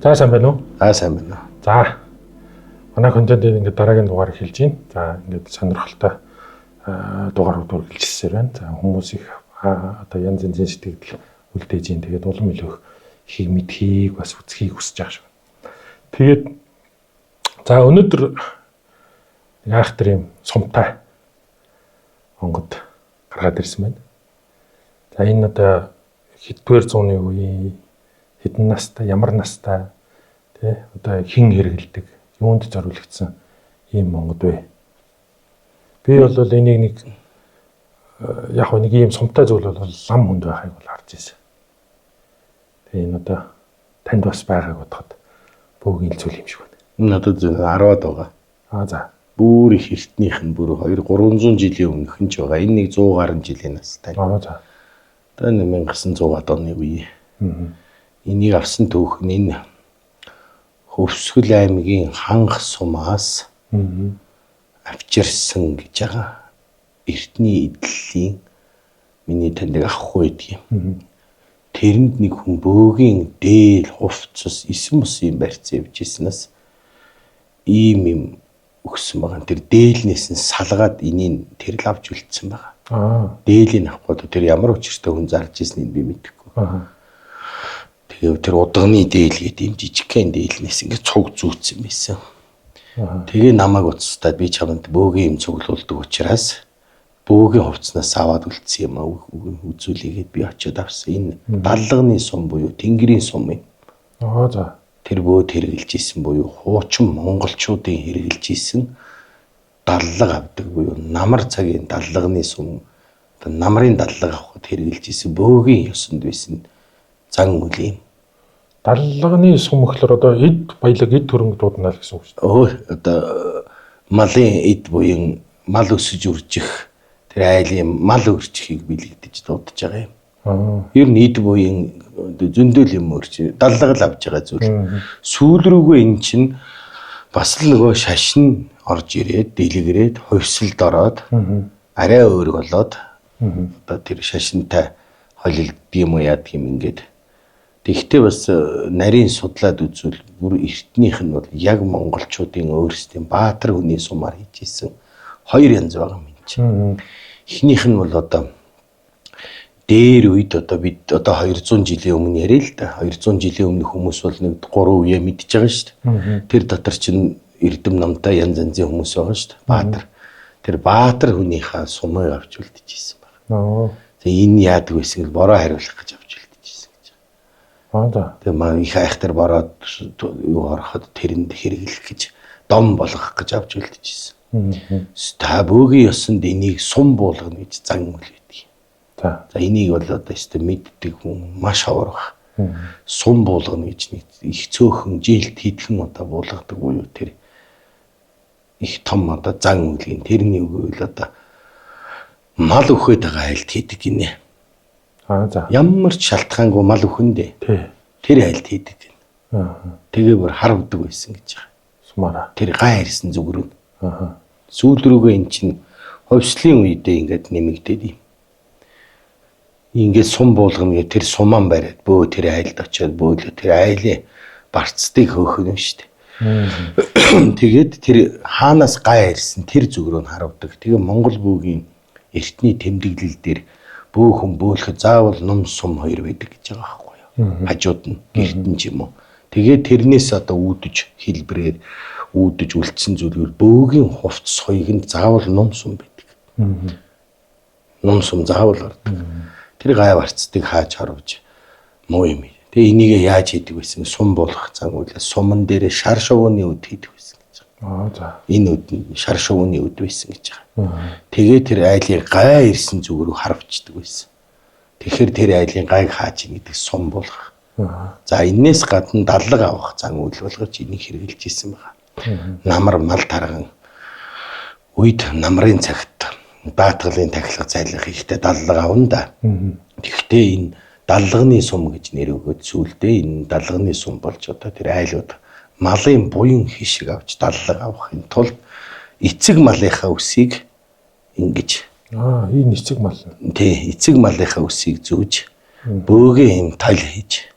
За, сайн байна уу? За, сайн байна уу? За. Манай контентын ингээд дараагийн дугаар эхэлж байна. За, ингээд сонирхолтой дугаарууд үргэлжилсээр байна. За, хүмүүс их одоо янз янзын сэтгэгдэл үлдээж байна. Тэгээд улам илүү ихийг мэдхийг бас үзхийг хүсэж байгаа шүү. Тэгээд за, өнөөдөр нэг айхтар юм сумтай онгод гаргаад ирсэн байна. За, энэ одоо хэддүгээр зууны үеийн, хэдэн настай, ямар настай, тий, одоо хэн хэрэглэдэг, юунд зориулагдсан ийм онгод вэ? Би бол энийг нэг яг нэг ийм сумтай зүйл бол лам хүнд байхыг бол харж ирсэн. Тэгээ энэ одоо танд бас байгааг бодоход бөөгийн зүйл юм шиг байна. Энэ надад 10-аад байгаа. Аа, за. Бүр их эртнийх нь, бүр 2 300 жилийн өмнөх нь ч байгаа. Энэ нэг 100 гаруй жилийн настай. Аа, за. Одоо 1900-аад оны үе. Энийг авсан түүх нь энэ Хөвсгөл аймгийн Хангас сумаас авчирсан гэж байгаа. Эртний эдлэлийн миний таньдаг ах байдаг юм. Тэрэнд нэг хүн бөөгийн дээл, хувцас, эсэм ус юм барьцсан явж ирсэнээс ийм юм өгсөн байгаа. Тэр дээлнээс нь салгаад энийг тэр л авч үлдсэн байгаа. Дээлийг авахгүй тэр ямар учиртай хүн зарж ирснийг би мэдэхгүй. Тэгээ тэр удганы дээл гэдэг юм жижигхэн дээлнээс ингээд цуг зүүцсэн байсан. Тэгээ намайг уцтаад, би чамд бөөгийн юм цуглуулдаг учраас бөөгийн хувцснаас аваад үлдсэн юм аа үзүүлээгээд би очиод авсан. Энэ даллагны сум буюу тэнгэрийн сум юм. Аа, за. Тэр бөөд хэрэглэж исэн буюу хуучин монголчуудын хэрэглэж исэн даллага авдаг буюу намар цагийн даллагны сум, одоо намрын даллага авахд хэрэглэж исэн бөөгийн ёсонд байсан зан үйл юм. Даллагны сум гэхлээр одоо эд баялаг, эд хөрөнгө дуудана л гэсэн үг шүү дээ. Өө, одоо малын эд буян, мал өсөж үржих, тэр айлын мал өрчихийг бэлэгдэж дуудаж байгаа юм. Ер нь эд буян зөндөл юм өрч даллага л авч байгаа зүйл. Сүүл рүүгээ эн чинь бас л нөгөө шашин орж ирээд, дэлгэрээд, хувьсалд ороод, арай өөр болоод, одоо тэр шашинтай холилддог юм уу, яадаг юм ингээд. Тэгвэл бас нарийн судлаад үзвэл бүр эртнийх нь бол яг монголчуудын өөрсдийн баатар хүний сумаар хийж исэн хоёр янз байгаа юм чинь. Эхнийх нь бол одоо дээр үед, одоо бид одоо 200 жилийн өмнө яриа л да. 200 жилийн өмнө хүмүүс бол нэг 3 үе мэдж байгаа шүү дээ. Тэр дотор чинь эрдэм номтой янз янзын хүмүүс байгаа шүү дээ. Баатар. Тэр баатар хүнийхээ сумыг авч үлдчихсэн байна. Тэгээ энэ яадаг байсан гэл бороо хариулах гэж авч үлдчихсэн гэж. Аа, за. Тэгээ маа их айхтар бороод юу ороход тэрэнд хэрэглэх гэж, дом болгох гэж авч үлдчихсэн. Та бөөгийн ёсонд энийг сум буулгана гэж зан үйл байдаг. За. За, энийг бол одоо өстө мэддэг хүн маш ховор баг. Сум буулгана гэж нэг их цөөхөн жилд хэдхэн удаа буулгадаг буюу тэр их том одоо зан үйл. Тэрний үгүй л одоо мал өхөөд байгаа айлд хийдэг гинэ. Аа, за. Ямар ч шалтгаангүй мал өхөндөө. Тэр айлд хийдэг гинэ. Тэгээ бүр харавдаг байсан гэж байгаа. Сумаараа. Тэр гай ирсэн зүгрүү. Сүүл рүүгээ эн чинь хувьслын үедээ ингээд нэмэгдээд юм. Ингээд сум буулгана гэх тэр сумаан бариад бөө тэр айлд очиод бөөлөө тэр айлын барцдыг хөөх нь шүү дээ. Тэгээд тэр хаанаас гай ирсэн тэр зүг рүү нь харавдаг. Тэгээ Монгол бөөгийн эртний тэмдэглэл дээр бөөхөн бөөлөхөд заавал ном сум хоёр байдаг гэж байгаа байхгүй юу? Хажууд нь гэрт нь ч юм уу. Тэгээд тэрнээс одоо үүдэж хэлбэрээр үүдэж үлдсэн зүйлүүд бөөгийн хувцс хоёрынд заавал ном сум байдаг. Ном сум заавал ордог. Тэр гай барцдыг хааж харуулж муу юм. Тэгээ энийг яаж хийдэг байсан? Сум болгох зан үйлээ суман дээрээ шар шувууны үд хийдэг байсан гэж байгаа. Аа, за. Энэ үд нь шар шувууны үд байсан гэж байгаа. Тэгээ тэр айлын гай ирсэн зүг рүү харавчдаг байсан. Тэгэхээр тэр айлын гайг хааж ийн гэдэг сум болгох. За, энээс гадна даллага авах зан үйл болгож энийг хэрэглэж исэн байгаа. Намар мал тарган үед намрын цагт даатгалын тахилга зайлах ихтэй даллага авна да. Тэгэхдээ энэ даллагны сум гэж нэр өгөөд сүүлдээ энэ даллагны сум болж одоо тэр айлууд малын буян хишиг авч даллага авахын тулд эцэг малынхаа үсийг ингэж Аа, энэ эцэг мал. Тий, эцэг малынхаа үсийг зүүж бөөгийн юм тал хийж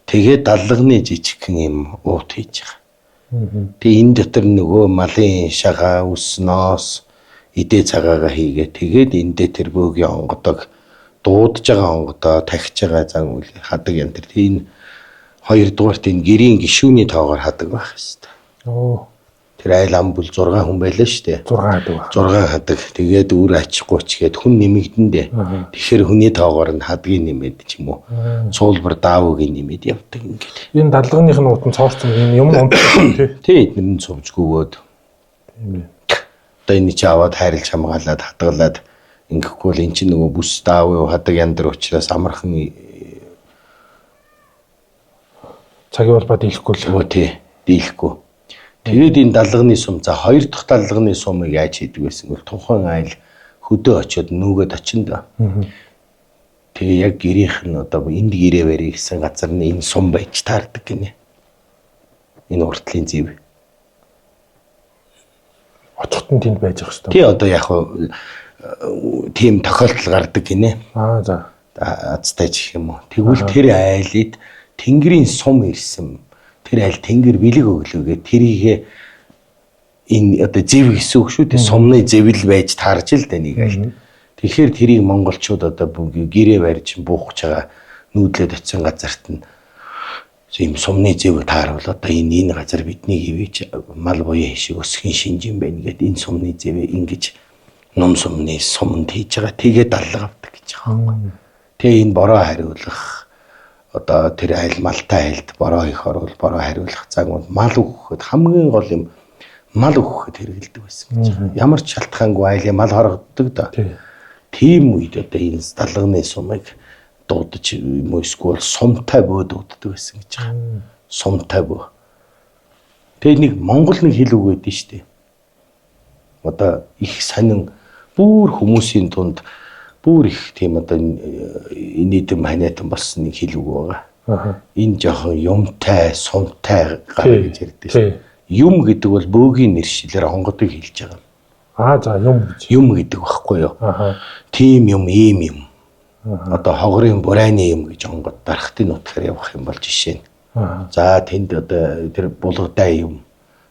Тэгээд даллагны жижигхэн юм уут хийж байгаа. Тэгээ энэ дотор нөгөө малын шагаа, үс, ноос, идэ цагаагаа хийгээ. Тэгээд эндээ тэр бөөгийн онгодог дуудаж байгаа онгодоо тахиж байгаа зан үйл хадаг юм тэр. Энэ хоёрдугаарт энэ гэрийн гишүүний тоогоор хадаг байх хэвээр. Оо. Тэр айл ам бүл 6 хүн байлаа шүү дээ. 6 хадаг байх. 6 хадаг. Тэгээд үр ач 30 гээд хүн нэмэгдэндээ. Тэгэхээр хүний тоогоор нь хадгийг нэмээд ч юм уу. Цуулбар даавуугийн нэмээд явдаг ингээд. Энэ даллагных нь утан цоорцсон юм юм унтсан тий. Тий, эдгээр нь цувж гүгөөд. Тийм ээ. Одоо энэ чи аваад хайрлж хамгаалаад хадгалаад ингэхгүй бол эн чинь нөгөө бүс даавуу хадаг яндар учраас амархан цагийн улбаа дийлэхгүй л. Өө тий, дийлэхгүй. Тэгээд энэ даллагны сум, за хоёр дахь даллагны сумыг яаж хийдэг байсан бол тухайн айл хөдөө очиод нүгэд очин доо. Тэгээ яг гэрийнх нь одоо энд гэрээ барья гэсэн газар нь энэ сум байж таардаг гинэ. Энэ уртлын зэв. Очиход нь тэнд байж ах хэвээр. Тий, одоо яг тийм тохиолдол гардаг гинэ. Аа за. Азтай ч гэх юм уу. Тэгвэл тэр айлд Тэнгэрийн сум ирсэн. Тэр айл Тэнгэр бэлэг өглөөгээ тэрийгэ энэ одоо зэв гэсэн үг шүү дээ. Сумны зэвл байж таарж л дээ нэг айл. Тэгэхээр тэрийг монголчууд одоо гэрээ барьж буух гэж байгаа нүүдлээд очисон газарт нь ийм сумны зэв таарвал одоо энэ газар бидний хивээч мал буян шиг өсгийн шинжин байна гэд энэ сумны зэвээ ингэж ном сумны суманд хийж байгаа. Тэгээ даллага авдаг гэж байгаа юм. Тэгээ энэ бороо хариулах одоо тэр айл малтай айлд бороо их орвол бороо хариулах зан бол мал өгөхөд хамгийн гол юм мал өгөхөд хэрэгэлдэг байсан гэж байгаа. Ямар ч шалтгаангүй айлын мал хорогддог да. Тийм үед одоо энэ даллагны сумыг дуудаж юм уу эсвэл сумтай бөө дууддаг байсан гэж байгаа. Сумтай бөө. Тэгээ нэг Монгол нэг хэл үг өгдөн шүү дээ. Одоо их сонин бүр хүмүүсийн тунд бүр их тийм одоо инээдэм ханиатан болсон нэг хэл үг байгаа. Энэ жоохон юмтай, сумтай гар гэж ярьдаг шүү. Юм гэдэг бол бөөгийн нэршлэр онгодыг хэлж байгаа. Аа за юм гэж. Юм гэдэг багхгүй юу? Тийм юм, ийм юм. Одоо хогрын бурайны юм гэж онгод дарахтын нутгаар явах юм бол жишээ нь. За тэнд одоо тэр булгадай юм.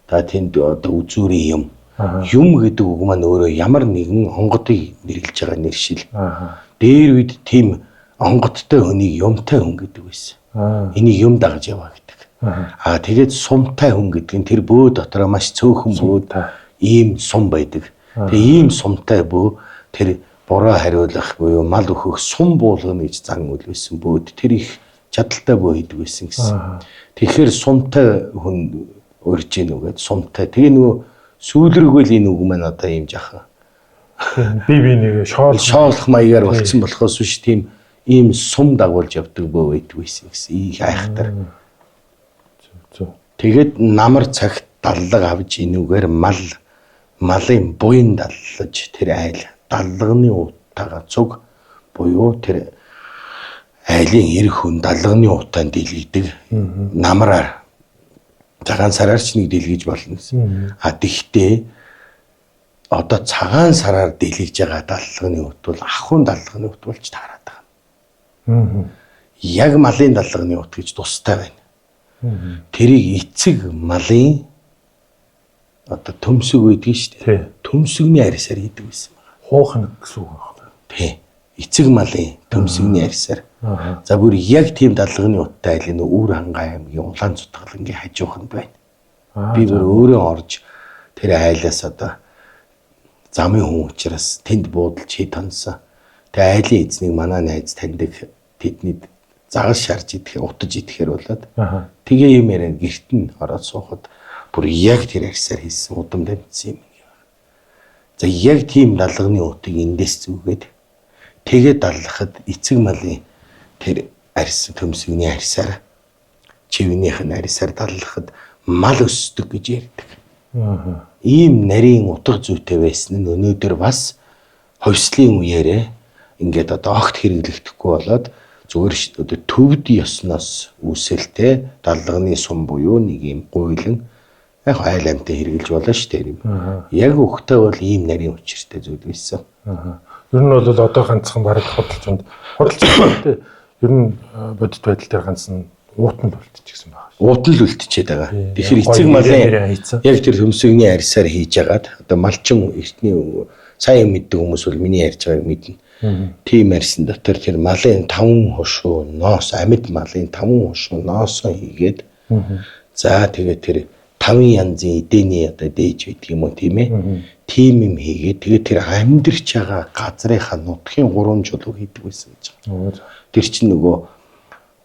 За тэнд одоо үзүүрийн юм. Юм гэдэг үг маань өөрөө ямар нэгэн онгодыг нэрлэж байгаа нэршил. Дээр үед тийм онгодтой хүнийг юмтай хүн гэдэг байсан. Энийг юм дагаж яваа гэдэг. Аа тэгээд сумтай хүн гэдэг нь тэр бөө дотроо маш цөөхөн бөө ийм сум байдаг. Тэгээ ийм сумтай бөө тэр бороо хариулах буюу мал өөхөх сум буулгана гэж зан үйл байсан бөөд тэр их чадaltaй бөө хийдэг байсан гэсэн. Тэгэхээр сумтай хүн урьж гин үгээд сумтай. Тэгээ нөгөө сүүлрэгвэл энэ үг маань одоо ийм жахан би нэг шоолох маягаар болцсон болохоос биш тийм ийм сум дагуулж явдаг бөө байдаг байсан гэсэн. Их айхтар. Тэгээд намар цагт даллага авч энүүгээр малын буян даллаж тэр айл даллагны утаага цуг буюу тэр айлын эр хүн даллагны утаанд дийлгийдэг намраар цагаан сараар ч нэг дэлгэж болно гэсэн. А тэгтээ одоо цагаан сараар дэлгэж байгаа даллагны ут бол ахуйн даллагны ут болж таарад байгаа. Яг малын даллагны ут гэж тустай байна. Тэрийг эцэг малын одоо төмсөг байдаг шүү дээ. Төмсөгний арьсаар хийдэг байсан байна. Хуухна гэсэн үг байна. Тий. Эцэг малын төмсөгний арьсаар. За бүр яг тийм даллагны уттай айлын Үр хангай аймгийн Улаан Цутгалангийн хажууханд байна. Би бүр өөрөө орж тэр айлаас одоо замын хүн учраас тэнд буудалж хий тонсон. Тэгээ айлын эзнийг манай найз таньдаг тэднийд загас шарж идэхээр утаж идэхээр болоод тэгээ юм яриад гэрт нь ороод суухад бүр яг тэр арьсаар хийсэн удам дамжсан юм. За яг тийм даллагны утыг эндээс зүгээд тэгээд даллахад эцэг малын тэр арьс төмсгний арьсаар чивнийх нь арьсаар даллахад мал өсдөг гэж ярьдаг. Ийм нарийн утга зүйтэй байсан нь өнөөдөр бас хувьслын үеэрээ ингээд одоо огт хэрэглэгдэхгүй болоод зүгээр одоо төвд ёсноос үүсэлтэй даллагны сум буюу нэг юм гуйлан яг айл амьтан хэрэгжилж болно шүү дээ юм. Яг өгтөө бол ийм нарийн учиртай зүйл байсан. Ер нь бол одоо ганцхан бараг худалчанд худалчанд ер нь бодит байдал дээр ганц нь Уут нь л үлдчихсэн байгаа. Уут нь л үлдчихэд байгаа. Тэгэхээр эцэг малын яг тэр төмсөгний арьсаар хийж агаад одоо малчин эртний сайн юм мэддэг хүмүүс бол миний ярьж байгааг мэднэ. Тийм арьсан дотор тэр малын 5 хошуу ноос, амьд малын 5 хошуу ноосоо хийгээд за тэгээд тэр 5 янзын эдэний одоо дээж байдаг юм уу тийм ээ. Тийм юм хийгээд тэгээд тэр амьдарч байгаа газрынхаа нутгийн 3 чулуу хийдэг байсан гэж байгаа. Тэр чинь нөгөө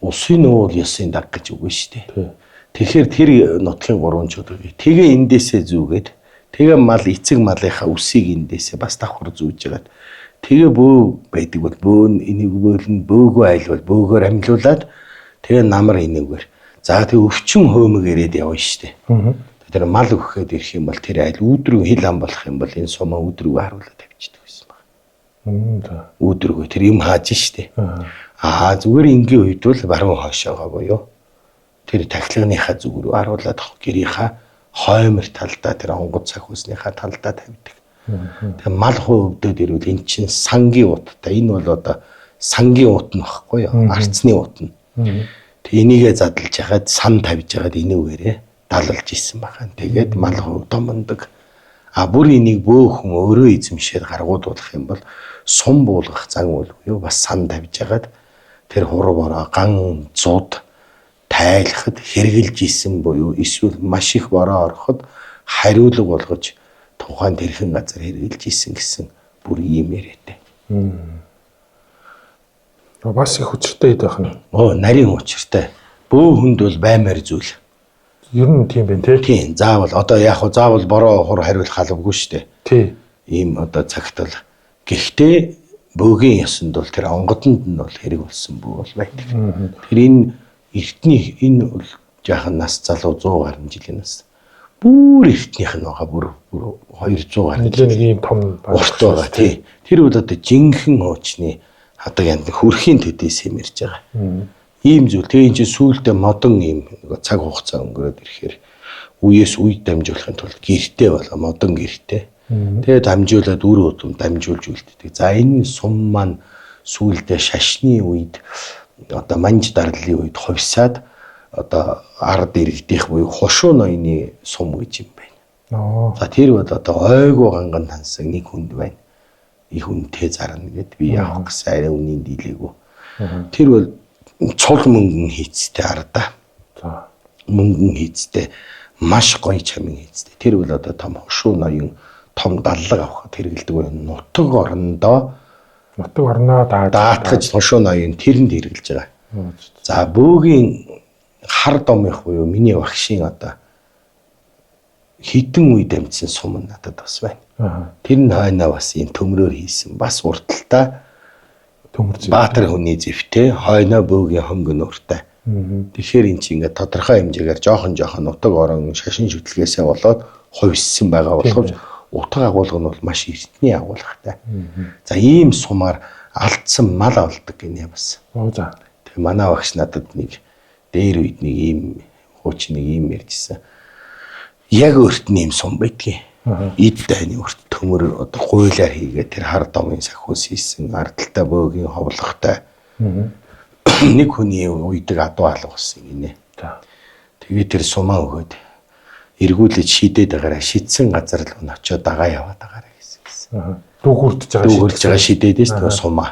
усын нуул ёсын даг гэж үг шүү дээ. Тэгэхээр тэр нутгийн 3 чулуу. Тэгээ эндээсээ зүгээд тэгээ мал эцэг малынхаа үсийг эндээсээ бас давхар зүүж ягаад тэгээ бөө байдаг бол бөөн энийг бөөлн бөөгөө айл бол бөөгөөр амьлуулад тэгээ намар энийгээр. За тэгээ өвчин хөөмөг ирээд явна шүү дээ. Тэр мал өгөхэд ирэх юм бол тэр айл үүдрүү хил ам болох юм бол энэ сумаа үүдрүүгээ харуулаад тавьчихдаг байсан байна. Үүдрүүгээ тэр юм хааж шүү дээ. Аа зүгээр энгийн үед бол баруун хойшоогоо буюу тэр тахилганыхаа зүг рүү харуулад гэрийнхаа хоймор талдаа тэр онгод сахиусныхаа талдаа тавьдаг. Тэгээ мал хуу өвдөд ирвэл эн чинь сангийн уттай. Энэ бол одоо сангийн ут нь багхгүй юу? Арцны ут нь. Тэг энийгээ задлж яхад сан тавьж яхад энүүгээрээ далалж исэн бахан. Тэгээд мал хуу домондог. А бүр энийг бөөхөн өөрөө эзэмшээд гаргуудуулах юм бол сум буулгах зан үйл буюу бас сан тавьж яхад тэр хур бороо ган зуд тайлахад хэрглэж исэн буюу эсвэл маш их бороо ороход хариулга болгож тухайн тэрхэн газар хэрглэж исэн гэсэн бүр ийм яриатай. Бас их учиртай хэд байх нь. Оо, нарийн учиртай. Бөө хүнд бол баймаар зүйл. Ер нь тийм байна тий. Тийм, заавал одоо яг хуу заавал бороо хур хариулах албагүй шүү дээ. Тий. Ийм одоо цагт бол гэхдээ бөөгийн ясанд бол тэр онгодонд нь бол хэрэг болсон бөө бол байдаг. Тэр энэ эртний энэ бол жаахан нас залуу 100 гаруй жилийн нас. Бүр эртнийх нь байгаа бүр 200 гаруй. Нэлээ нэг ийм том урт байгаа тий. Тэр бол одоо жинхэнэ хуучны хадаг янд хөрхийн төдийс юм ярьж байгаа. Ийм зүйл. Тэгээ эн чинь сүүлдээ модон ийм цаг хугацаа өнгөрөөд ирэхээр үеэс үе дамжуулахын тулд гэрте болоо модон гэрте. Тэгээ дамжуулаад үр удам дамжуулж үлддэг. За энэ сум маань сүүлдээ шашны үед одоо манж дарлын үед хувьсаад одоо ард иргэдийнх буюу хошуу ноёны сум гэж юм байна. За тэр бол одоо ойгоо ганган тансан нэг хүнд байна. Их үнэтэй зарна гэд би явах гэсэн арай үнийн дийлээгүй. Тэр бол цул мөнгөн хийцтэй ардаа. За мөнгөн хийцтэй маш гоё чамин хийцтэй. Тэр бол одоо том хошуу ноён том даллаг авахд хэрэгэлдэг буюу нутаг орондоо нутаг орноо даатгаж хошуу ноён тэрэнд хэрэглэж байгаа. За бөөгийн хар домынх буюу миний багшийн одоо хитэн үед амжсан сум нь надад бас байна. Тэр нь хойноо бас ийм төмрөөр хийсэн. Бас урталтаа төмөр зэв. Баатар хүний зэвтэй хойноо бөөгийн хөнгө нууртай. Тэгэхээр эн чинь ингээд тодорхой хэмжээгээр жоохон жоохон нутаг орон шашин шүтлгээсээ болоод хувьссан байгаа болохоос утга агуулга нь бол маш эртний агуулгатай. За ийм сумаар алдсан мал авалдаг гинэ бас. За. Тэгээ манай багш надад нэг дээр үед нэг ийм хуучин нэг ийм ярьжсэн. Яг өөрт нь ийм сум байдгийн. Эд дайны өрт төмөр одоо гуйлаар хийгээд тэр хар домын сахиус хийсэн ардaltaй бөөгийн ховлоготой. Нэг хүний уйдаг адуу алга болсон гинэ. Тэгээ тэр сумаа өгөөд эргүүлээд шидээд байгаараа шидсэн газар л очиод дагаа яваад байгаараа гэсэн гэсэн. Дүүгүрдэж байгаа шидэж байгаа шидээд шүү дээ сумаа.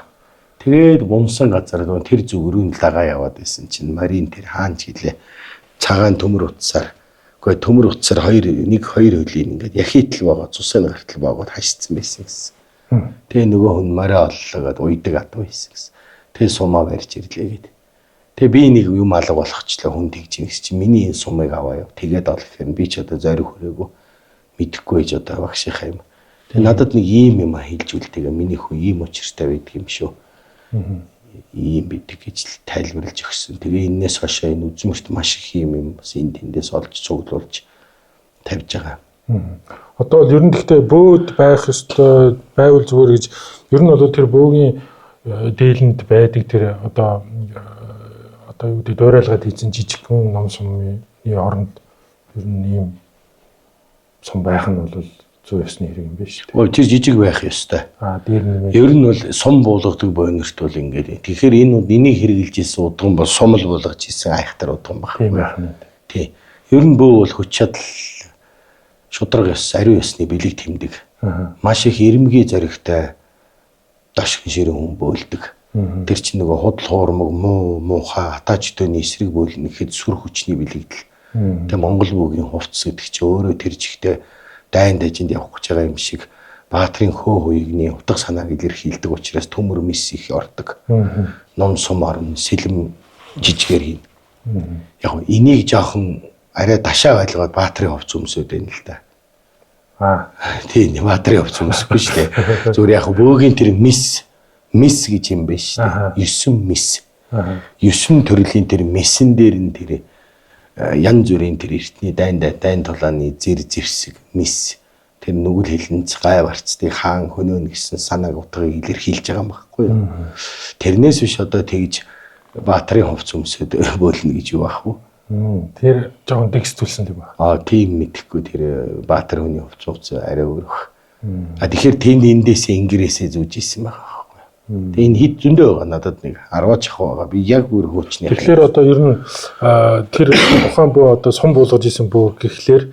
Тэгээд унсан газар нөө тэр зүг рүү л дагаа яваад байсан чинь Марин тэр хаан ч гэлээ цагаан төмөр утсаар үгүй төмөр утсаар 2 хөлийг ингээд яхитл богоо цусны гартал богоод хашсан байсан гэсэн. Тэгээ нөгөө хүн мараа оллоо гэд уйдаг адуу хийсэн гэсэн. Тэгээ сумаа барьж ирлээ гэд. Тэгээ би нэг юм алга болгочлоо хүн тэгж юм гэсэн чинь миний энэ сумыг аваа яв. Тэгээд ол гэхээр би ч одоо зориг хүрээгүй мэдэхгүй байж одоо багшийнхаа юм. Тэгээ надад нэг ийм юм хэлж үлдээгээ миний хүн ийм учиртай байдаг юм шүү. Ийм бидэг гэж л тайлбарлаж өгсөн. Тэгээ энээс хойш энэ үзмэрт маш их юм бас энэ тэндээс олж цуглуулж тавьж байгаа. Одоо бол ер нь гэхдээ бөөд байх ёстой байвал зүгээр гэж ер нь бол тэр бөөгийн дээлэнд байдаг тэр одоо юу гэдэг дуурайлгаад хийсэн жижигхэн ном сумын оронд ер нь ийм сум байх нь бол зүй ёсны хэрэг юм биш үү? Тэр жижиг байх ёстой. Дээр нэмээд. Ер нь бол сум буулгадаг бонорт бол ингээд. Тэгэхээр энэ энийг хэрэгжилж исэн удган бол сумл буулгаж исэн айхтар удган баг. Тийм байх нь. Тий. Ер нь бөө бол хүч чадал шударга ёс, ариун ёсны бэлэг тэмдэг. Маш их ирмэгий зоригтой дошгон ширэн хүн бөөлдөг. Тэр чинь нөгөө худал хуурмаг, муу, муухай, хатаач төний эсрэг бөөлнө гэхэд сүр хүчний бэлэгдэл. Тэгээ Монгол бөөгийн хувцас гэдэг чинь өөрөө тэр чигтээ дайн дажинд явах гэж байгаа юм шиг Баатрын хөө хуйгны утга санааг илэрхийлдэг учраас төмөр мис их ордог. Ном сум орно, сэлэм жижигээр хийнэ. Яг энийг жоохон арай дашаа ойлгоод Баатрын хувцас өмсөд байна л да. Тийм, Баатрын хувцас өмсөхгүй шүү дээ. Зүгээр яг бөөгийн тэр мис гэж юм байна шүү дээ. 9 мис. 9 төрлийн тэр мисэн дээр нь тэр янз бүрийн тэр эртний дайн тулааны зэр зэвсэг мис тэр нүгэл хилэнц гай барцдыг хаан хөнөөн гэсэн санааг утгыг илэрхийлж байгаа юм баггүй юу. Тэрнээс биш одоо тэгж Баатрын хувцас өмсөд бөөлнө гэж юу ах вэ? Тэр жоохон дэгс төлсөн тийм ба. Тийм мэдэхгүй тэр Баатар хүний хувцас арай өөр бах. Тэгэхээр тэнд эндээсээ ингэрээсээ зүүж исэн байгаа байхгүй. Тэгээ энэ хэд зөндөө байгаа надад нэг 10 чах байгаа. Би яг бүр хөөчний. Тэгэхээр одоо ер нь тэр ухаан бөө одоо сум буулгаж исэн бөө гэхлээр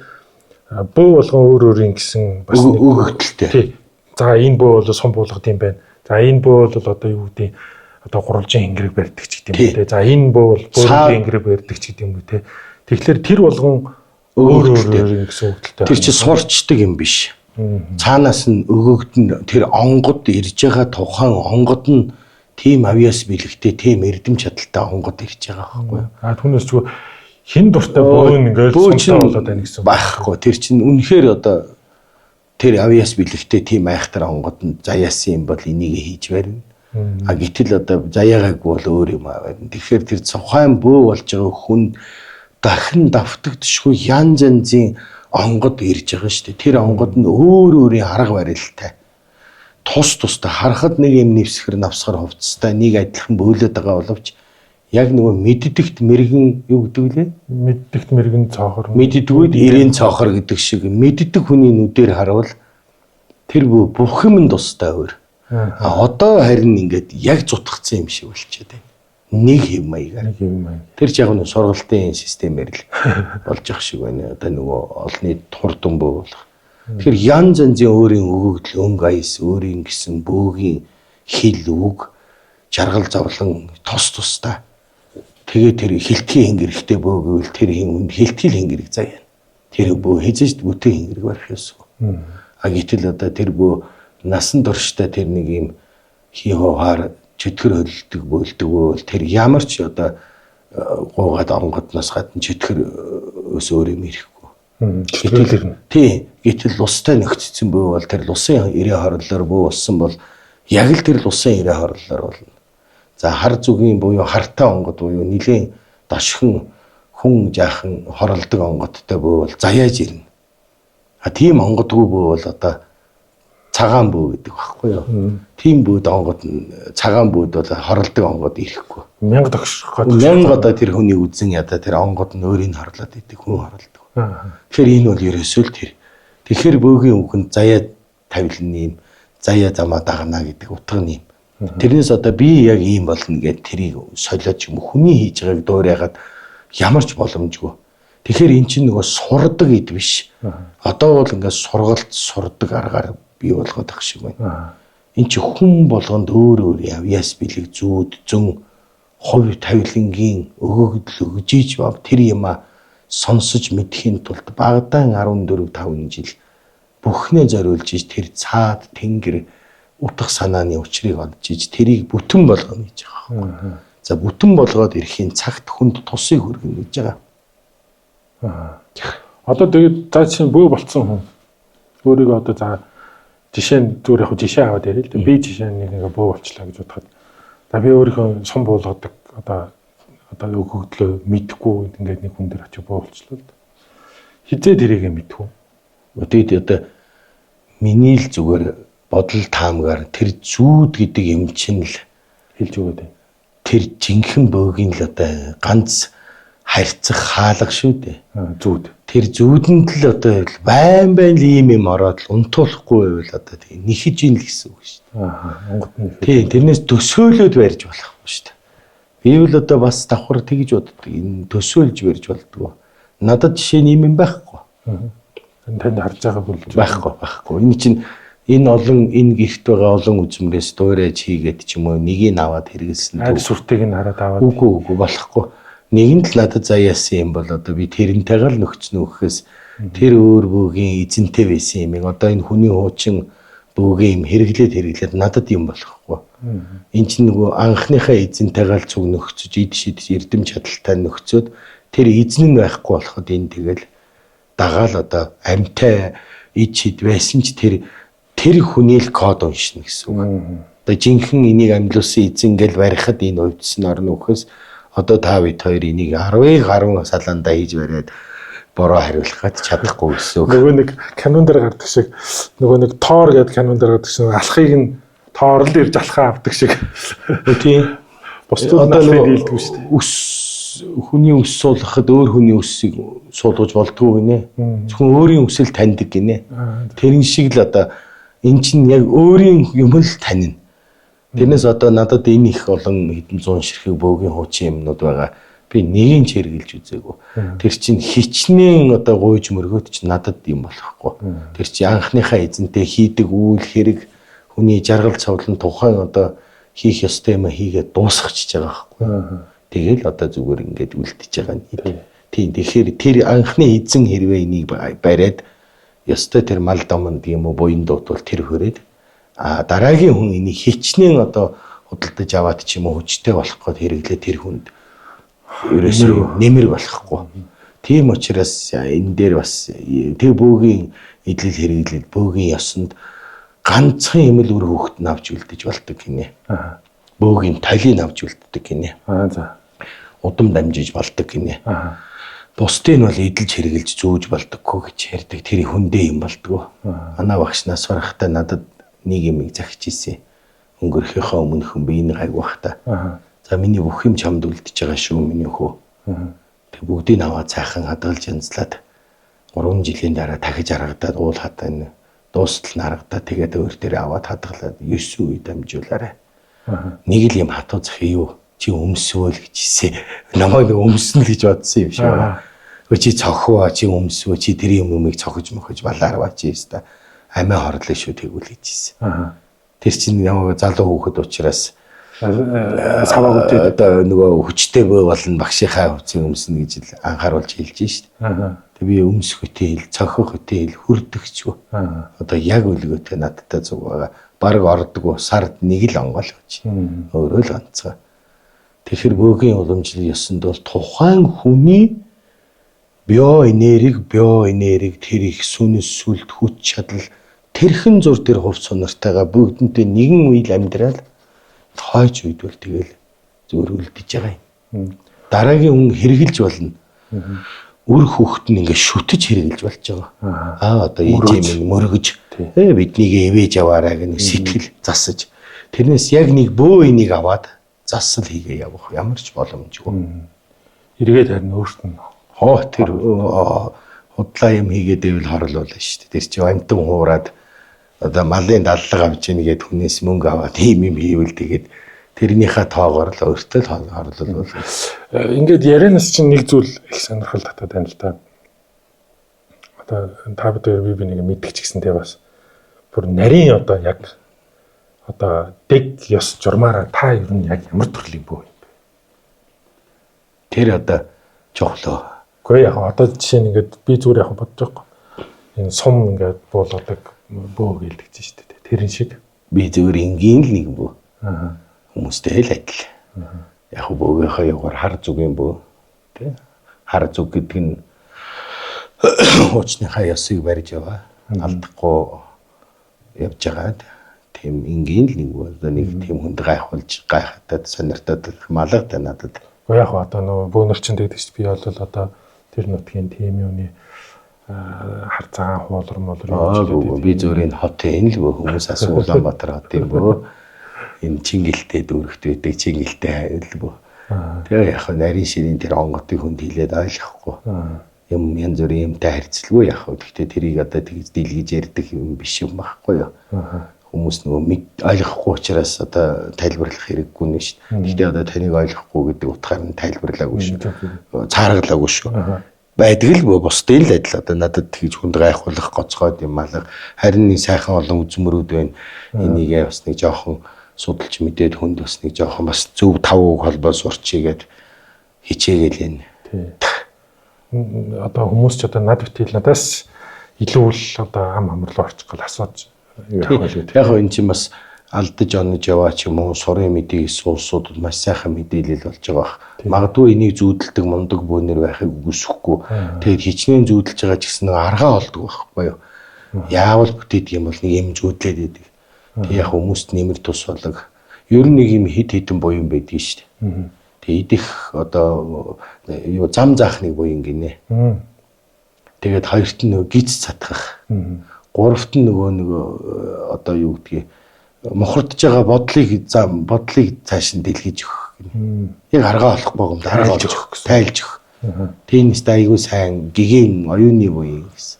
бөө болгон өөр өөр юм гэсэн бас нэг өгөгдөлтэй. Тий. За энэ бөө бол сум буулгад юм байна. За энэ бөө бол одоо юу гэдэг одоо гурвалжин хэнгэрэг барьдаг ч гэдэг юм те. За энэ бөө бол бөөрийн хэнгэрэг барьдаг ч гэдэг юм те. Тэгэхээр тэр болгон өөр өөр гэсэн өгөгдөлтэй. Тэр чи сурчдаг юм биш. Цаанаас нь өгөгдөн тэр онгод ирж байгаа тухайн онгод нь тийм авьяас бэлэгтэй, тийм эрдэм чадaltaй онгод ирж байгаа байхгүй юу? Түүнээс ч хин дуртай бөөн ингээл сумтай болоод байна гэсэн байхгүй. Тэр чинь үнэхээр одоо тэр авьяас бэлэгтэй тийм айхтар онгод нь заяасан юм бол энийг хийж барина. Гэтэл одоо заяагаагүй бол өөр юм аа байна. Тэгэхээр тэр тухайн бөө болж байгаа хүн дахин давтагдшгүй янз янзын онгод ирж байгаа шүү дээ. Тэр онгод нь өөр өөрийн арга барилтай. Тус тустай харахад нэг юм нэвсгэр навсгар хувцастай нэг адилхан бөөлөд байгаа боловч яг нөгөө мэддэгт мэрэгэн юу гэдэг лээ? Мэддэгт мэрэгэн цоохор. Мэддэггүйд эрээн цоохор гэдэг шиг мэддэг хүний нүдээр харавал тэр бүх юм тустай өөр. Одоо харин ингээд яг зутгцсан юм шиг болчиход байна. Нэг хэв маягаар. Нэг хэв маяг. Тэр ч яг нэг сургалтын системээр л болж ах шиг байна. Одоо нөгөө олонний хурдан бөө болох. Тэгэхээр янз янзын өөрийн өгөгдөл, өнгө аяс, өөрийн гэсэн бөөгийн хил үг, жаргал зовлон тус тустай. Тэгээ тэр хилтгийн хэнгэрэгтэй бөө гэвэл тэр хилтгэл хэнгэрэг заяа. Тэр бөө хэзээ ч бүтэн хэнгэрэг барих ёсгүй. Гэтэл одоо тэр бөө насан туршдаа тэр нэг юм хий хуваар чөтгөр хөлдөг бөөлдөг бол тэр ямар ч одоо гуугаад онгодноос гадна чөтгөр өс өөр юм ирэхгүй. Гэтэл ирнэ. Тий. Гэтэл лустай нөхцсөн бөө бол тэр лусын ирээ хорлолоор бөө болсон бол яг л тэр лусын ирээ хорлолоор болно. За хар зүгийн буюу хартай онгод буюу нилээн дошхон хүн жаахан хоролдог онгодтой бөө бол заяаж ирнэ. Тийм онгодгүй бөө бол одоо цагаан бөө гэдэг багхгүй юу? Тийм бөөд онгод цагаан бөөд бол хоролдог онгод ирэхгүй. Мянга догшгоод мянга одоо тэр хүний үзэн ядаа тэр онгод нь өөрийг хорлоод идэг хүн хоролдог. Тэгэхээр энэ бол ерөөсөө л тэр. Тэгэхээр бөөгийн үгэнд заяа тавилна юм, заяа замаа дагна гэдэг утга нь юм. Тэрнээс одоо би яг ийм болно гэд тэрийг солиод юм хүний хийж байгааг дуурайгаад ямар ч боломжгүй. Тэгэхээр эн чинь нөгөө сурдаг эд биш. Одоо бол ингээд сургалт сурдаг аргаар бий болгоод ах шиг байна. Энд чи хүн болгонд өөр өөр авьяас бэлэг зүүд зөн хувь тавилангийн өгөгдөл өгж иж бав тэр юма сонсож мэдхийн тулд багадан 14 5 жил бүхнээ зориулж иж тэр цаад тэнгэр утга санааны учрыг олж иж тэрийг бүтэн болгоно гэж байгаа байхгүй. За бүтэн болгоод ирэхийн цагт хүнд тусыг хүргэнэ гэж байгаа. Одоо тэгээд за чинь бөө болцсон хүн өөрийгөө одоо за жишээ нь зүгээр яг жишээ аваад яриа л дээ. Би жишээ нь нэг ингээ бөө болчлаа гэж бодоход за би өөрийнхөө сум буулгадаг одоо өгөгдлөө мэдхгүй ингээд нэг хүн дээр очиж бөө болчлоо л дээ. Хизээ тэрийгэ мэдхүү. Тэгээд одоо миний л зүгээр бодол таамгаар тэр зүүд гэдэг юм чинь л хэлж өгөөд байна. Тэр жинхэнэ бөөгийн л одоо ганц Харьцах хаалга шүү дээ. Зүүд. Тэр зүүдэнд л одоо байн байн л ийм юм ороод л унтуулахгүй байвал одоо тийм нэхэж ийн л гэсэн үг шүү дээ. Онгот нь. Тийм, тэрнээс төсөөлөд барьж болохгүй шүү дээ. Би бол одоо бас давхар тэгж боддог. Энэ төсөөлж барьж болдгоо. Надад жишээ нь ийм юм байхгүй. Танд харж байгаа бол байхгүй. Энэ чинь энэ олон энэ гэрт байгаа олон үзмрээс дуурайж хийгээд ч юм уу нэгийг аваад хэрэгэлсэн. Аль сүртийг нь хараад аваад. Үгүй болохгүй. Нэг нь л надад заяасан юм бол одоо би тэрнтэйгээ л нөхцөн өгөхөөс тэр өөр бөөгийн эзэнтэй байсан юм. Одоо энэ хүний хуучин бөөгийн юм хэрэглээд надад юм болохгүй. Энд чинь нөгөө анхныхаа эзэнтэйгээ л цуг нөхцөж ид шид эрдэм чадaltaй нөхцөөд тэр эзэн нь байхгүй болоход энэ тэгэл дагаал одоо амьтай ид шид байсан ч тэр хүний л код уншина гэсэн үг. Одоо жинхэнэ энийг амьлуулсан эзэн гэл барихад энэ увдсан орно өгөхөөс одоо та бид хоёр энийг 10-ыг 10 салаандаа хийж бариад бороо хариулах гэж чадахгүй гэсэн үг. Нөгөө нэг канон дээр гардаг шиг нөгөө нэг Тор гэдэг канон дээр гардаг шиг алхахыг нь Тор л ирж алхаа авдаг шиг. Тийм. Бусдууд нь алхахыг дийлдэггүй шүү дээ. Үс хүний үс суулгахад өөр хүний үсийг суулгаж болдгоо гинэ. Зөвхөн өөрийн үсэл таньдаг гинэ. Тэрэн шиг л одоо эн чинь яг өөрийн юм л танина. Тэрнээс одоо надад энэ их олон хэдэн зуун ширхэг бөөгийн хуучин юмнууд байгаа. Би нэгийг ч хэрэгжилж үзээгүй. Тэр чинь хичнээн одоо гуйж мөргөөд чинь надад юм болохгүй. Тэр чинь анхныхаа эзэнтэй хийдэг үйл хэрэг хүний жаргал цовлон тухайн одоо хийх ёстой юм хийгээд дуусгачихж байгаа байхгүй. Тэгэл одоо зүгээр ингээд үлдчихэж байгаа нь. Тийм, тэгэхээр тэр анхны эзэн хэрвээ энийг бариад ёстой тэр мал домонд юм уу буян дуутвал тэр хүрээд а дараагийн хүн энийг хичнээн одоо худалдаж аваад ч юм уу хүчтэй болох гээд хэрэглээ тэр хүнд ерөөсөө нэмэр болохгүй. Тийм учраас энэ дээр бас тэр бөөгийн эдлэл хэрэглэл бөөгийн ёсонд ганцхан юм л үр хөвгт нь авч үлдэж болдог гинэ. Бөөгийн талийг авч үлддэг гинэ. За. Удам дамжиж болдог гинэ. Бусдыг нь бол эдэлж хэрэгжилж зүүж болдоггүй гэж ярьдаг. Тэр хүндээ юм болдгоо. Манай багш нас барахтаа надад нэг юмыг захиж ийсэн. Өнгөрөхийнхөө өмнөхөн би энэ гайг бах та. За миний бүх юм чамд үлдэж байгаа шүү миний хөө. Тэг бүгдийг аваад сайхан хадгалж янзлаад 3 жилийн дараа дахиж харагдаад уул хатаа энэ дуустал нь харагдаад тэгээд өөр дээр аваад хадгалаад 9 үе дамжуулаарай. Нэг л юм хатуу захи юу чи өмсвөл гэж хэлсэн. Намайг өмснө л гэж бодсон юм шиг байна. Өө чи цохио чи өмсвөө чи тэр юм юмыг цохиж мохиж балаарва чи өста амиа хорлоо шүү тэгвэл гэж хэлсэн. Тэр чинь намайг залуу хүүхэд учраас саваагүй тий. Одоо нөгөө хүчтэй бөө болно багшийнхаа хувцсыг өмснө гэж л анхааруулж хэлж шít. Тэг би өмсөх хөтэй хэл, цохих хөтэй хэл хүрдэгчгүй. Одоо яг өлгөөтэй надтай зүг байгаа. Бараг ордгоо сард нэг л онгойл гэж. Өөрөө л ганцхан. Тэгэхээр бөөгийн уламжлал ёсонд бол тухайн хүний биоэнерги тэр их сүнс сүлд хүч чадал тэрхэн зур тэр хувц сонортойгоо бүгдэнтэй нэгэн үйл амьдрал хойч үед бол тэгэл зүгээр үлдэж байгаа юм. Дараагийн хүн хэрэгжилж болно. Үр хүүхэд нь ингээд шүтэж хэрэгжилж болж байгаа. Аа одоо ээж юм мөргөж биднийг ивэж яваарай гэх сэтгэл засаж тэрнээс яг нэг бөө энийг аваад засал хийгээ явах ямар ч боломжгүй. Эргээд харин өөрт нь хоо тэр худлаа юм хийгээд байвал хорлуулна шүү дээ. Тэр чинь амтан хуураад одоо малын даллага авч ийн гээд хүнээс мөнгө аваад ийм юм хийвэл тэгээд тэрнийхээ тоогоор л өөртөө л хорлол. Ингээд ярианаас чинь нэг зүйл их сонирхол татаад байна л да. Одоо та бид хоёр би нэг мэддэг ч гэсэн те бас бүр нарийн одоо яг одоо дэг ёс журмаараа та ер нь яг ямар төрлийн бөө юм бэ? Тэр одоо чухлөө. Үгүй яг одоо жишээ нь ингээд би зүгээр яг бодож байгаа. Энэ сум ингээд буулгадаг бөө гэлдэг чинь шүү дээ. Тэрэн шиг би зүгээр энгийн л нэг бөө. Хүмүүстэй л адил. Яг бөөгийнхөө югаар хар зүгийн бөө тий. Хар зүг гэдэг нь хуучныхаа ёсыг барьж яваа. Алдахгүй явж байгаад тийм энгийн л нэг бөө. Одоо нэг тийм хүнд гайхуулж гайхатад сонирхтод малга та надад. Уу яг одоо нөгөө бөөнөр чинь тэгдэг чинь би бол одоо тэр нутгийн тийм юуны хар цагаан хуулар молор юм би зүгээр энэ хотын л бөө хүмүүс асуу Улаанбаатар хотын бөө энэ Чингэлтэй дүүрэгт байдаг Чингэлтэй л бөө. Тэгээ яг нарийн ширийн тэр онготыг хүнд хилээд ойлгохгүй. Юм янз бүрийн юмтай харьцалгүй яг. Гэхдээ тэрийг одоо тэгж дийлгэж ярьдаг юм биш юм байхгүй юу? Хүмүүс нөгөө ойлгохгүй учраас одоо тайлбарлах хэрэггүй нэ шүү дээ. Гэхдээ одоо таныг ойлгохгүй гэдэг утгаар нь тайлбарлаагүй шүү. Цааргалаагүй шүү. Байдаг л бусдын л адил одоо надад тэгж хүнд гайхуулах гоцгойд юм алга. Харин нэг сайхан олон үзмөрүүд байна. Энийгээ бас нэг жоохон судалж мэдээд хүнд бас нэг жоохон бас зөв тав үг холбоо сурчийгээд хичээгээл энэ. Тий. Одоо хүмүүс ч одоо над битгийл надаас илүү л одоо ам амрлуу орчих гол асууж юу явах вэ? Яг энэ чинь бас алдаж онож яваа ч юм уу сурын мэдээ гэсэн улсуудад маш сайхан мэдээлэл болж байгаа бах. Магадгүй энийг зүүдэлдэг мундаг бөөнөр байхыг үгүйсэхгүй. Тэгээд хичнээн зүүдэлж байгаа ч гэсэн нэг аргаа олдог байхгүй юу? Яавал бүтээдэг юм бол нэг юм зүүдлээд байдаг. Тэг яг хүмүүст нэмэр тус болог. Ер нь нэг юм хид хідэн буян байдгийг шүү дээ. Тэг идэх одоо юу зам заах нэг буян гинэ. Тэгээд хоёрт нь нөгөө гиз цатгах. Гуравт нь нөгөө одоо юу гэдгийг мухардж байгаа бодлыг зам бодлыг цааш нь дэлгэж өгөх гинэ. Яг аргаа олох богомд аргаа олж өгөх гэсэн. Тайлж өгөх. Тиймээс айгүй сайн гэгээн оюуны буян гэсэн.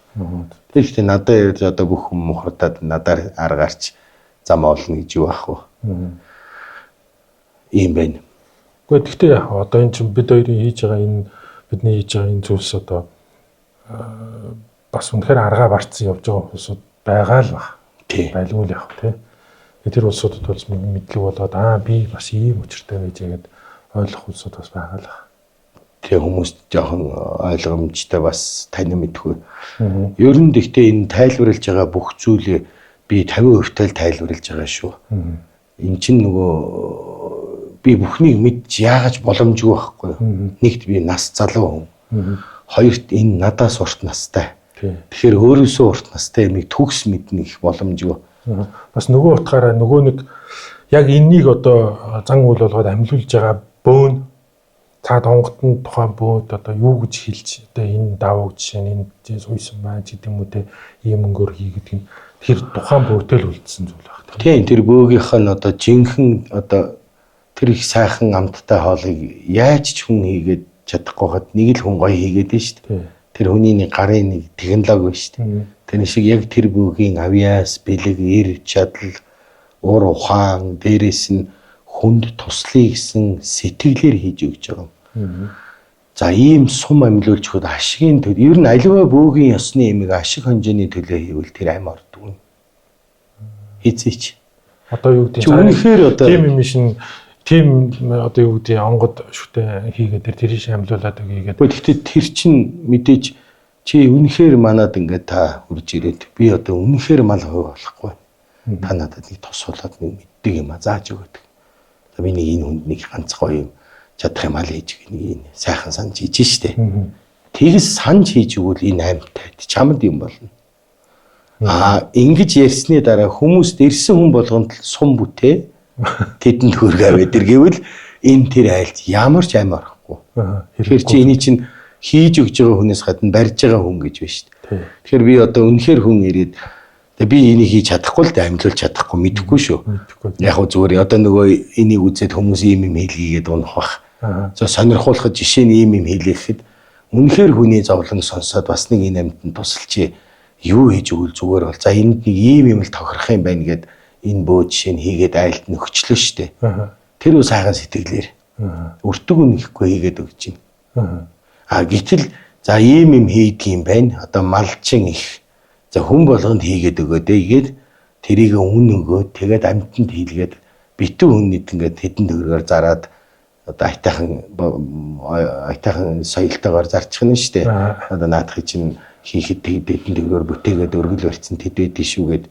Тэгэхээр надад одоо бүх хүн мухардаад надаар аргаарч зам олно гэж юу ах вэ? Ийм байна. Гэхдээ тэгтээ яг одоо энэ чинь бид хоёрын хийж байгаа энэ бидний хийж байгаа энэ зүйлс одоо бас үнэхээр аргаа барцсан явж байгаа улсууд байгаа л баг. Тий. Байлгүй л яг тий. Тэр улсуудад бол мэдлэг болоод би бас ийм учиртай байж гээд ойлгох улсууд бас байгаа л баг. Тэгээ хүмүүст жоохон ойлгомжтой бас танин мэдгүй. Ер нь тэгтээ энэ тайлбарлаж байгаа бүх зүйлээ би 50% тал тайлбарлаж байгаа шүү. Эн чинь нөгөө би бүхнийг мэдж яагаж боломжгүй байхгүй юу? Нэгт би нас залуу хүн. Хоёрт энэ надаас урт настай. Тэгэхээр өөрөөсөө урт настай юмыг төгс мэднэ гэх боломжгүй. Бас нөгөө утгаараа нөгөө нэг яг энэнийг одоо зан үйл болгоод амьлуулж байгаа бөөн цаад онготон тухайн бөөд одоо юу гэж хэлж одоо энэ давуу жишээ нь энэ сууйсан байна ч гэдэг юм уу те ийм өнгөөр хий гэдэг нь тэр тухайн бөөтэй л үлдсэн зүйл байх. Тийм тэр бөөгийнх нь одоо жинхэнэ одоо тэр их сайхан амттай хоолыг яаж ч хүн хийгээд чадахгүй хад нэг л хүн гоё хийгээд нь шүү дээ. Тэр хүний нэг гарын нэг технологи байна шүү дээ. Тэр шиг яг тэр бөөгийн авьяас, бэлэг, эр, чадал, ур ухаан, дээрээс нь хүнд туслая гэсэн сэтгэлээр хийж өгч байгаа юм. За ийм сум амьлуулж өгөхөд ашигын төлөө ер нь аливаа бөөгийн ёсны имийг ашиг хонжооны төлөө хийвэл тэр амь ордгүй. Хизээч. Одоо юу гэдэг нь үнэхээр одоо тийм юм шин тийм одоо юу гэдэг онгод шүтээ хийгээд тэр тийш амьлуулад өгье гэдэг. Гэхдээ тэр чинь мэдээж чи үнэхээр манад ингээд та хурж ирээд би одоо үнэхээр мал хувь болохгүй. Та надад нэг тусуулаад нэг мэддэг юм а зааж өгөөд. За би нэг энэ хүнд нэг ганц гоё юм чадах юм ал хийж нэг энэ сайхан санаж хийж штэ. Тэгс санаж хийж өгвөл энэ амьтай чамд юм болно. Аа ингэж ярьсны дараа хүмүүст ирсэн хүн болгонд сум бүтээ тэдэнд хөргөө аваад ир гэвэл энэ тэр айлд ямар ч амь орохгүй. Тэгэхээр чи эний чинь хийж өгч байгаа хүнээс гадна барьж байгаа хүн гэж байна шүү дээ. Тэгэхээр би одоо үнэхээр хүн ирээд би энийг хийж чадахгүй л дээ амьлуулж чадахгүй мэдэхгүй шүү. Яг хөө зүгээр одоо нөгөө энийг үзээд хүмүүс ийм юм хэлгийгээд унах бах. За сонирхуулахад жишээ нь ийм юм хэлэхэд үнэхээр хүний зовлон сонсоод бас нэг энэ амьтанд тусалчээ юу хийж өгвөл зүгээр бол за энд нэг ийм юм л тохирох юм байна гэд энэ бөө жишээ нь хийгээд айлд нөхчлөө шүү дээ. Тэр үү сайхан сэтгэлээр өртөг үнэхгүй хийгээд өгч байна. А гэтэл за ийм юм хийдэг юм байна. Одоо малчин их за хүн болгонд хийгээд өгөөд ийгээд тэрийг үн өгөөд тэгээд амьтанд хийлгээд битүү хүнийд ингээд хэдэн төгрөгөөр зараад одоо айтайхан соёлтойгоор зарчих нь шүү дээ. Одоо наадахыг чинь хийхэд хэдэн төгрөгөөр бүтээгээд өргөл барьсан тэд байдгийг шүүгээд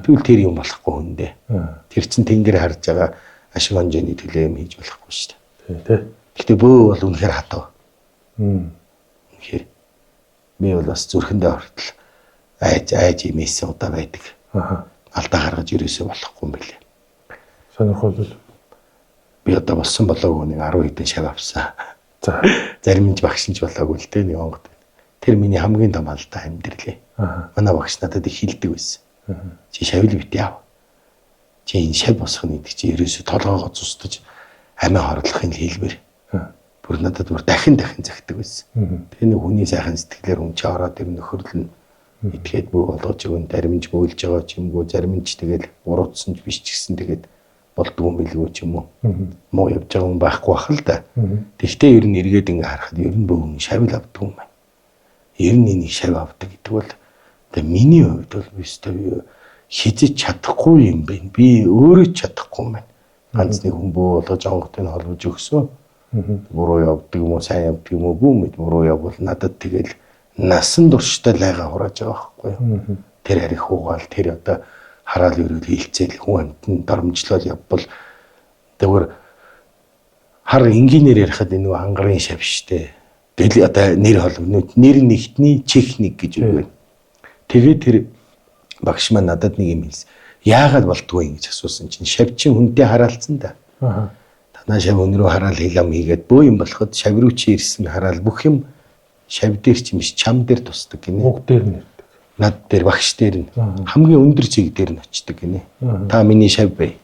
тэгвэл тэр юм болохгүй хүндээ. Тэр чинь тэнгэр харж байгаа ашиг хонжооны төлөө юм хийж болохгүй шүү дээ. Тий. Гэтэ бөө бол үнэхээр хатав. Үнэхээр би бол бас зүрхэндээ ортол айж имээсэн удаа байдаг. Алдаа гаргаж ерөөсөө болохгүй юм билээ. Сонирхол би одоо болсон болоогүй нэг 10 хэдэн шав авсан. За зарим нь багш нь ч болоогүй л дээ нэг онгод. Тэр миний хамгийн том алдаа амьдралээ. Манай багш надад их хэлдэг байсан. Чи шавил бит яав. Чи энэ шав босгоно гэдэг чи ерөөсөө толгоогоо цустаж амиа хорлохын хэлбэр. Бүр надад бүр дахин дахин загтаг байсан. Тэгээ нэг хүний сайхан сэтгэлээр хүн чи ороод тэр нөхөрлөн итгээд бүү болгож өгөн, зарим нь ч бөөлж байгаа ч юмгүй, зарим нь ч тэгэл буруутсан ч биш ч гэсэн тэгээд болдгоо юм билгүй ч юм уу. Муу явж байгаа хүн байхгүй бах л да. Тэгтээ ер нь эргээд ингээ харахад ер нь бөөн шавил авдаг юм байна. Ер нь энийг шав авдаг гэдэг бол одоо миний хувьд бол би өстой хизэж чадахгүй юм байна. Би өөрөө ч чадахгүй юм байна. Ганц нэг хүн бөө болгож онготыг холбож өгсөн. Буруу явдаг юм уу, сайн явдаг юм уу, бүү мэд буруу явбал надад тэгэл насан туршдаа лайгаа хурааж байгаа байхгүй юу. Тэр харих уугаал тэр одоо хараал өрөөл хилцээл хүн амьтан дарамжлал явбал тэгвэр хар энгийнээр ярихад энэ нөгөө ангарын шав штэ. Тэгэл одоо нэр холбогнууд нэр нэгтний чих нэг гэж үг байна. Тэгээд тэр багш маань надад нэг юм хэлсэн. Яагаад болдгоо юм гэж асуусан чинь шав чин хүнтэй хараалцсан да. Танаа шав өнрөө хараал хилам хийгээд бөө юм болоход шав руу чи ирсэн хараал бүх юм шав дээр ч юм биш чам дээр тусдаг гинэ. Уг дээр нь ирдэг. Над дээр багш дээр нь хамгийн өндөр цэг дээр нь очдөг гинэ. Та миний шав бай.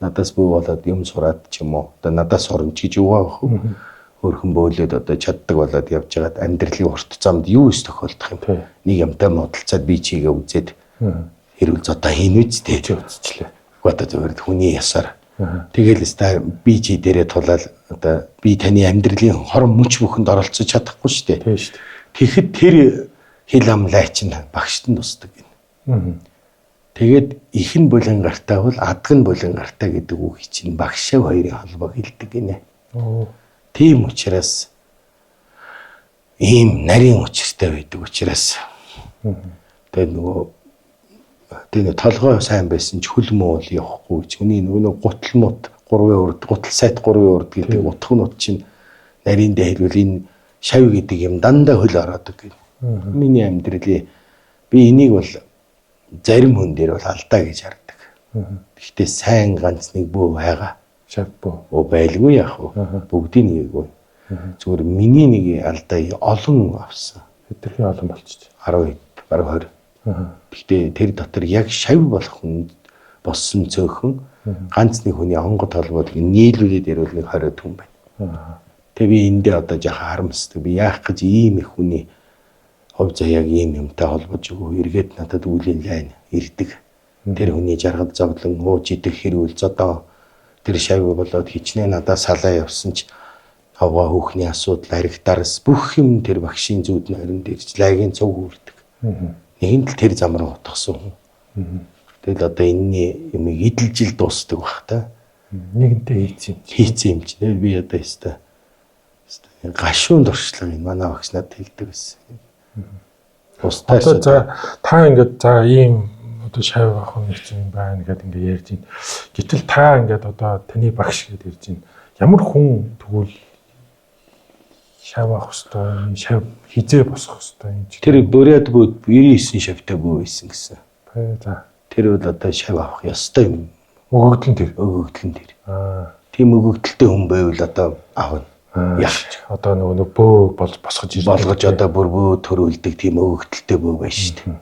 Надаас бүү болоод юм сураад ч юм уу. Одоо надаас сурна ч гэж юу аах вэ? Хөөрхөн бөөлөд одоо чаддаг болоод явж байгаад амьдралын урт замд юу өс тохиолдох юм. Нэг юмтай муудалцаад би чигээ үзээд хэрүүл зодоо хийнэ үсттэй. Чи үзчихлээ. Үгүй одоо зөвхөн хүний ясаар. Тэгэл өстой би чи дээрээ тулаал одоо би таны амьдралын хорон мөч бүхэнд оролцож чадахгүй шүү дээ. Тийм шүү дээ. Тэгэхэд тэр хил амлай чинь багшд нь тусдаг гэнэ. Тэгээд их нь булан гартаа бол адаг нь булан гартаа гэдэг үг чинь багш шав хоёрын холбоог хэлдэг гинэ. Тийм учраас ийм нарийн учиртай байдаг учраас тэгээд нөгөө тэгээд толгой сайн байсан ч хөл муу бол явахгүй гэж хүний нөгөө гутал мут 3 урд гутал сайт 3 урд гэдэг утгнууд чинь нарийн дээр хэлбэл энэ шав гэдэг юм дандаа хөл ороод гэнэ. Миний амьдралын би энийг бол зарим хүн дээр бол алдаа гэж хардаг. Гэхдээ сайн ганц нэг бөө байгаа. Шав бөө. Оо байлгүй яах вэ? Бүгдийг нэггүй. Зүгээр миний нэг алдаа олон авсан. Хэтэрхий олон болчих. 10 хэд, бараг 20. Гэхдээ тэр дотор яг шав болох хүн болсон цөөхөн ганц нэг хүний онгод холбоог нийлүүлээд ярил нэг 20 хүн байна. Тэгээ би эндээ одоо жаахан харамсдаг. Би яах гэж ийм их хүний хувь заяаг ийм юмтай холбож өгөө. Эргээд надад үлийн лайн ирдэг. Тэр хүний жаргал зовлон ууж идэх хэрүүл зодоо тэр шав болоод хичнээн надад салаа явсан ч аваа хүүхний асуудал ариг дарс бүх юм тэр багшийн зүуд нойрон дэрж лагийн цуг үрдэг. Нэгэн л тэр зам руу утгасан хүн. Тэгэл одоо энэний юмыг идэлж ил дуусдаг бах та. Нэгэнтээ хийцэн юм. Хийцэн юм чинь. Би одоо өстой гашуун дуршлага энэ манай багш надад хэлдэг байсан. Бусдаас Одоо за та ингээд за ийм одоо шав авах нэг юм байна гэдээ ингээд ярьж байна. Гэтэл та ингээд одоо таны багш гэдээ ярьж байна. Ямар хүн тэгвэл шав авах хэвээр, шав хизээ босох хэвээр юм чи. Тэр бүрээд бүүд 99 шавтай бүү байсан гэсэн. За. Тэр бол одоо шав авах ёстой юм. Өгөгдөл нь тэр. Өгөгдөл нь тэр. Тийм өгөгдөлтэй хүн байвал одоо авна. Яах одоо нөгөө бөө бол босгож ирдэг. Болгож одоо бүр бөө төрүүлдэг тийм өгөгдөлтэй бөө байна шүү дээ.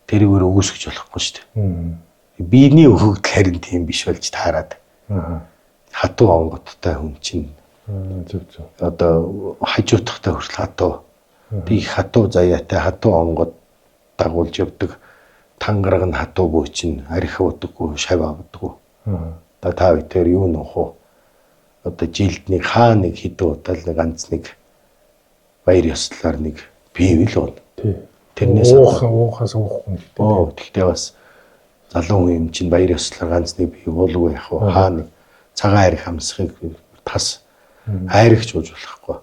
Тэрийг өөр өгөөсгөж болохгүй шүү дээ. Биений өгөгдөл харин тийм биш болж таарад. Хатуу онгодтой хүн чинь Зөв зөв. Одоо хажуутахтай хүртэл хатуу. Тэг их хатуу заяатай хатуу онгод дагуулж явдаг. Тангараг нь хатуу бөө чинь архи удаггүй, шав авдаггүй. Одоо та бүхэн юу нөх вэ? Одоо жилд нэг хаа нэг хэдэн удаа л нэг ганц нэг баяр ёслолоор нэг пив л уuna. Тий. Тэрнээс уухаас уухгүй нэг. Оо тэгтээ бас залуу хүн юм чинь баяр ёслолоор ганц нэг пив уулгүй яах вэ? Хаа нэг цагаан арх амсахыг тас айрагч ууж болохгүй.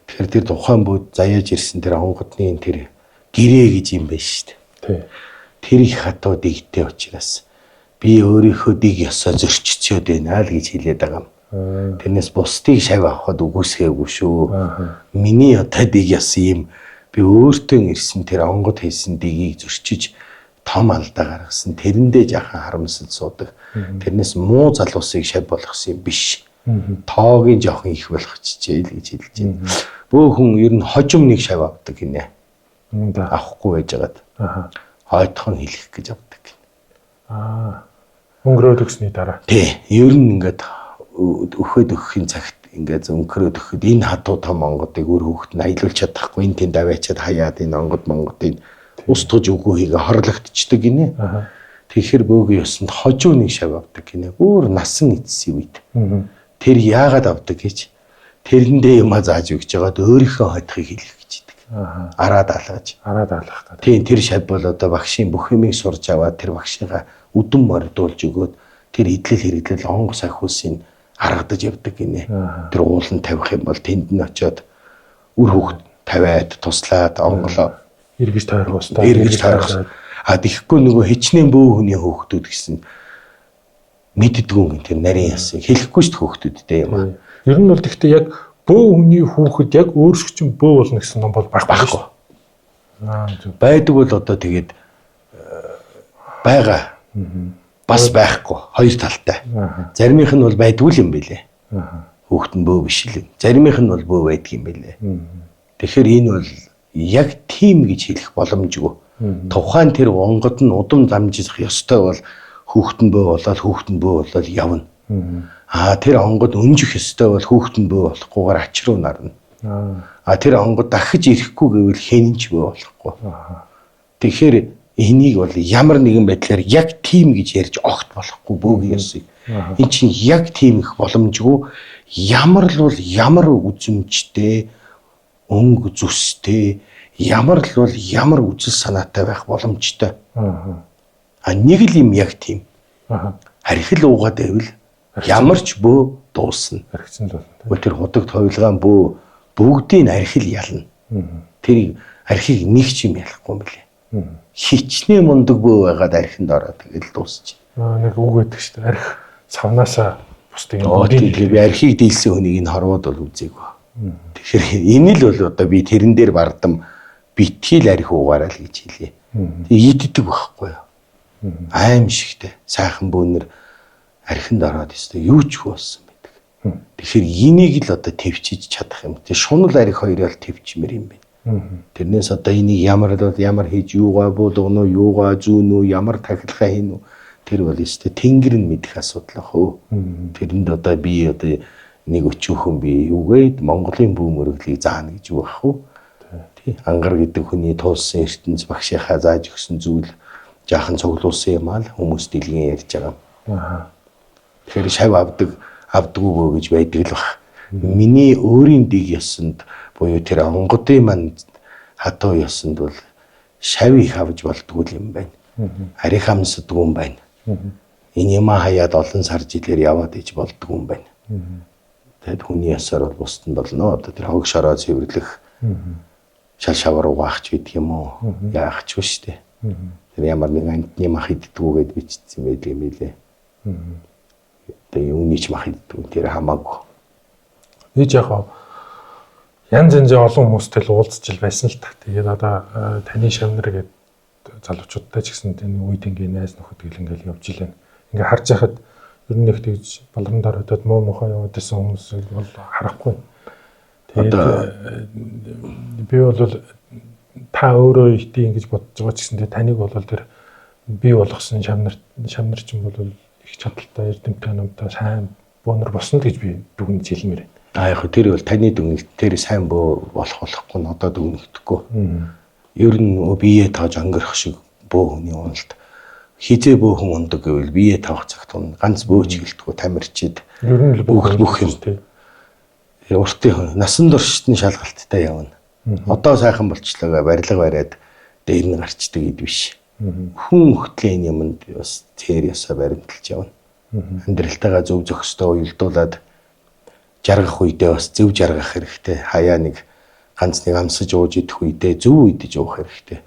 Тэгэхээр тэр тухайн бүүд заяаж ирсэн тэр онгодны тэр гэрээ гэж юм байна шүү дээ. Тий. Тэр их хатуу дэгтэй учраас би өөрийнхөө дэг ёсоо зөрчицөөд байна л гэж хэлээд байгаа юм. Тэрнээс бусдыг шав авахд үгүйсгээгүй шүү. Миний одоо дэг ёс юм би өөртөө ирсэн тэр онгод хийсэн дегийг зөрчиж том алдаа гаргасан. Тэрэндээ жаахан харамсал суудаг. Тэрнээс муу залуусыг шав болгосон юм биш. Тоогийн жоохон их болгочихжээ л гэж хэлж байна. Бөө хүн ер нь хожим нэг шав авдаг гинэ. Авахгүй байжгаад. Хойтхон хэлэх гэж авдаг гинэ. Өнгөрөөд өгсөний дараа. Тий. Ер нь ингээд өхөөд өгөхийн цагт Ингээд өнгөрөөд өгөхөд энэ хатуу том онгодыг үр хүүхэд нь аялуулж чадахгүй, энэ тэнд аваачаад хаяад энэ онгод монгодыг устгаж үгүй хийгээ хорлогдчихдаг гинэ. Тэгэхээр бөөгийн ёсонд хожуу нэг шав авдаг гинэ. Өөр насан эцсийн үед. Тэр яагаад авдаг гэж тэрэндээ юма зааж өгч байгаад өөрийнхөө хойдохыг хэлэх гэж идэг. Араад алгаж. Араад алгах гэдэг. Тийм, тэр шав бол одоо багшийн бүх юмыг сурж аваад тэр багшигаа үдэн мордуулж өгөөд тэр идэл хэрэглэл онгоц сахиусыг аргадаж явдаг гинэ. Тэр ууланд тавих юм бол тэнд нь очиод үр хүүхд тавиад туслаад онголоо эргэж тойрох ёстой. Эргэж тойрох. А тэгэхгүй нөгөө хичнээн бөө хүний хүүхдүүд гэсэн мэддэггүй юм тэр нарийн ясыг хэлэхгүй шүү дээ хүүхдүүдтэй юм аа. Ер нь бол гэхдээ яг бөө хүний хүүхэд яг өөрсгөө чинь бөө болно гэсэн ном бол байхгүй. Аа зөв. Байдаг бол одоо тэгээд байгаа. Бас байхгүй. Хоёр талтай. Заримынх нь бол байдгүй юм бэлээ. Хүүхэд нь бөө биш л юм. Заримынх нь бол бөө байдаг юм бэлээ. Тэгэхээр энэ бол яг тийм гэж хэлэх боломжгүй. Тухайн тэр онгод нь удам дамжих ёстой бол хүүхэд нь бөө болоод хүүхэд нь бөө болоод явна. Аа тэр онгод өнжих ёстой бол хүүхэд нь бөө болохгүйгээр ач руу нарна. Аа тэр онгод дахиж ирэхгүй гэвэл хэн ч бөө болохгүй. Тэгэхээр энийг бол ямар нэгэн байдлаар яг тийм гэж ярьж огт болохгүй бөөгийн ёсыг. Энэ чинь яг тийм их боломжгүй. Ямар л бол ямар үзэмжтэй, өнгө зүстэй, ямар л бол ямар үзэл санаатай байх боломжтой. А нэг л юм яг тийм. Архил уугаад байвал ямар ч бөө дуусна. Архицсан л болно. Тэр худаг товилгаан бөө бүгдийг архил ялна. Тэр архийг нэг ч юм ялахгүй юм билээ. Хичнээн мундаг бөө байгаад архинд ороод тэгэл дуусчих. Нэг үг байдаг шүү дээ. Арх савнаасаа бусдыг бүгдийг би архийг дийлсэн хүнийг энэ хорвоод бол үзээгүй. Тэгэхээр энэ л бол одоо би тэрэн дээр бардам битгий л арх уугаарай л гэж хэлье. Тэг иддэг байхгүй юу? Аимшигтэй сайхан бөөнөр архинд ороод өстой юу ч болсон байдаг. Тэгэхээр энийг л одоо төвчиж чадах юм. Тэг шунал арх хоёроо л төвчмөр юм байна. Тэрнээс одоо энийг ямар л ямар хийж юугаа буулгано, юугаа зүүн үү, ямар тахилгаа хийн үү, тэр бол өстой тэнгэр нь мэдэх асуудал ах өө. Тэрэнд одоо би одоо нэг өчүүхэн би юугээд Монголын бүү мөрөглийг заана гэж юу ах вэ? Тий. Ангар гэдэг хүний туулсан ертөнц багшийнхаа зааж өгсөн зүйл жаахан цуглуулсан юм аа л хүмүүс дэлгэн ярьж байгаа. Тэгэхээр шав авдаг авдггүй бөө гэж байдаг л бах. Миний өөрийн дэг ёсонд буюу тэр онгодын маань хатуу ёсонд бол шав их авч болдгоо юм байна. Арих амсдгүй юм байна. Энэ юмаа хаяад олон сар жилээр яваад иж болдгоо юм байна. Тэгэд хүний ёсоор бол бусд нь болно. Одоо тэр хог шороо цэвэрлэх шал шавар угаах ч гэдэг юм уу? Яах ч вэ шүү дээ. Тэр ямар нэг антны мах иддгүү гэд бичсэн байдаг юм билээ. Одоо юуны ч мах иддгүү тэр хамаагүй. Ийж яг янз янзын олон хүмүүстэй л уулзч ил байсан л та. Тэгээд одоо таны шавнар гээд залуучуудтай ч гэсэн таны үед ингээ найз нөхөд гэл ингээл явж илэн. Ингээ харж яхад ер нь нэг тэгж балран даруйдад муу мухай яваад исэн хүмүүсийг бол харахгүй. Тэгээд би бол та өөрөө итий ингэж бодож байгаа ч гэсэн таныг бол тэр бий болгосон шавнар чинь бол их чадaltaй, эрдэмтэй номтой сайн бөөнөр босно л гэж би дүгнэж хэлмээр байна. А яг тэр бол таны дүгнэлт, тэр сайн бөө болох болохгүй нь одоо дүгнэгдэхгүй. Ер нь бие тааж өнгөрөх шиг бөө хүний уналт хизээ бөө хүн ундаг гэвэл бие тавах цагт унна. Ганц бөөч гэлтгүй тамирчид. Ер нь л бүх юм. Уртын насан туршид нь шалгалттай явна. Одоо сайхан болчлоо барилга бариад дээр нь гарчдаг ид биш. Хүн хөтлийн юмд бас цээр ясаа баримталж явна. Амьдралтайгаа зөв зохистой уялдуулаад жаргах үедээ бас зөв жаргах хэрэгтэй. Хаяа нэг ганц нэг амсаж ууж идэх үедээ зөв идэж уух хэрэгтэй.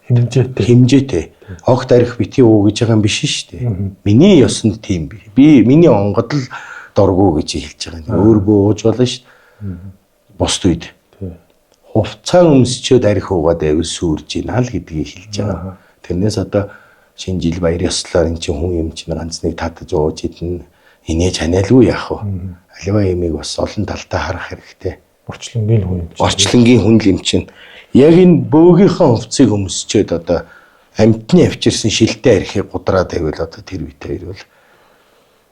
Хэмжээтэй. Хэмжээтэй. Огт арх бити уу гэж байгаа юм биш шүү дээ. Миний ёсонд тийм би. Би миний онгод л дургу гэж хэлж байгаа юм. Өөр бөө ууж болно шүү дээ. Бусд үед. Хувцаа өмсчөөд арх уугаад байвал сүрж ийна л гэдгийг хэлж байгаа. Тэрнээс одоо шинэ жил баяр ёслолоор эн чинь хүн юм чинь ганц нэг татаж ууж идэн инээж ханиалгүй яах вэ? Аливаа ямиг бас олон талтай харах хэрэгтэй. Орчлонгийн хүн юм чинь. Орчлонгийн хүн л юм чинь. Яг энэ бөөгийнхөө хувцсыг өмсчөөд одоо амьтны авчирсан шилтэй архийг гудраад байвал одоо тэр үедээ ирвэл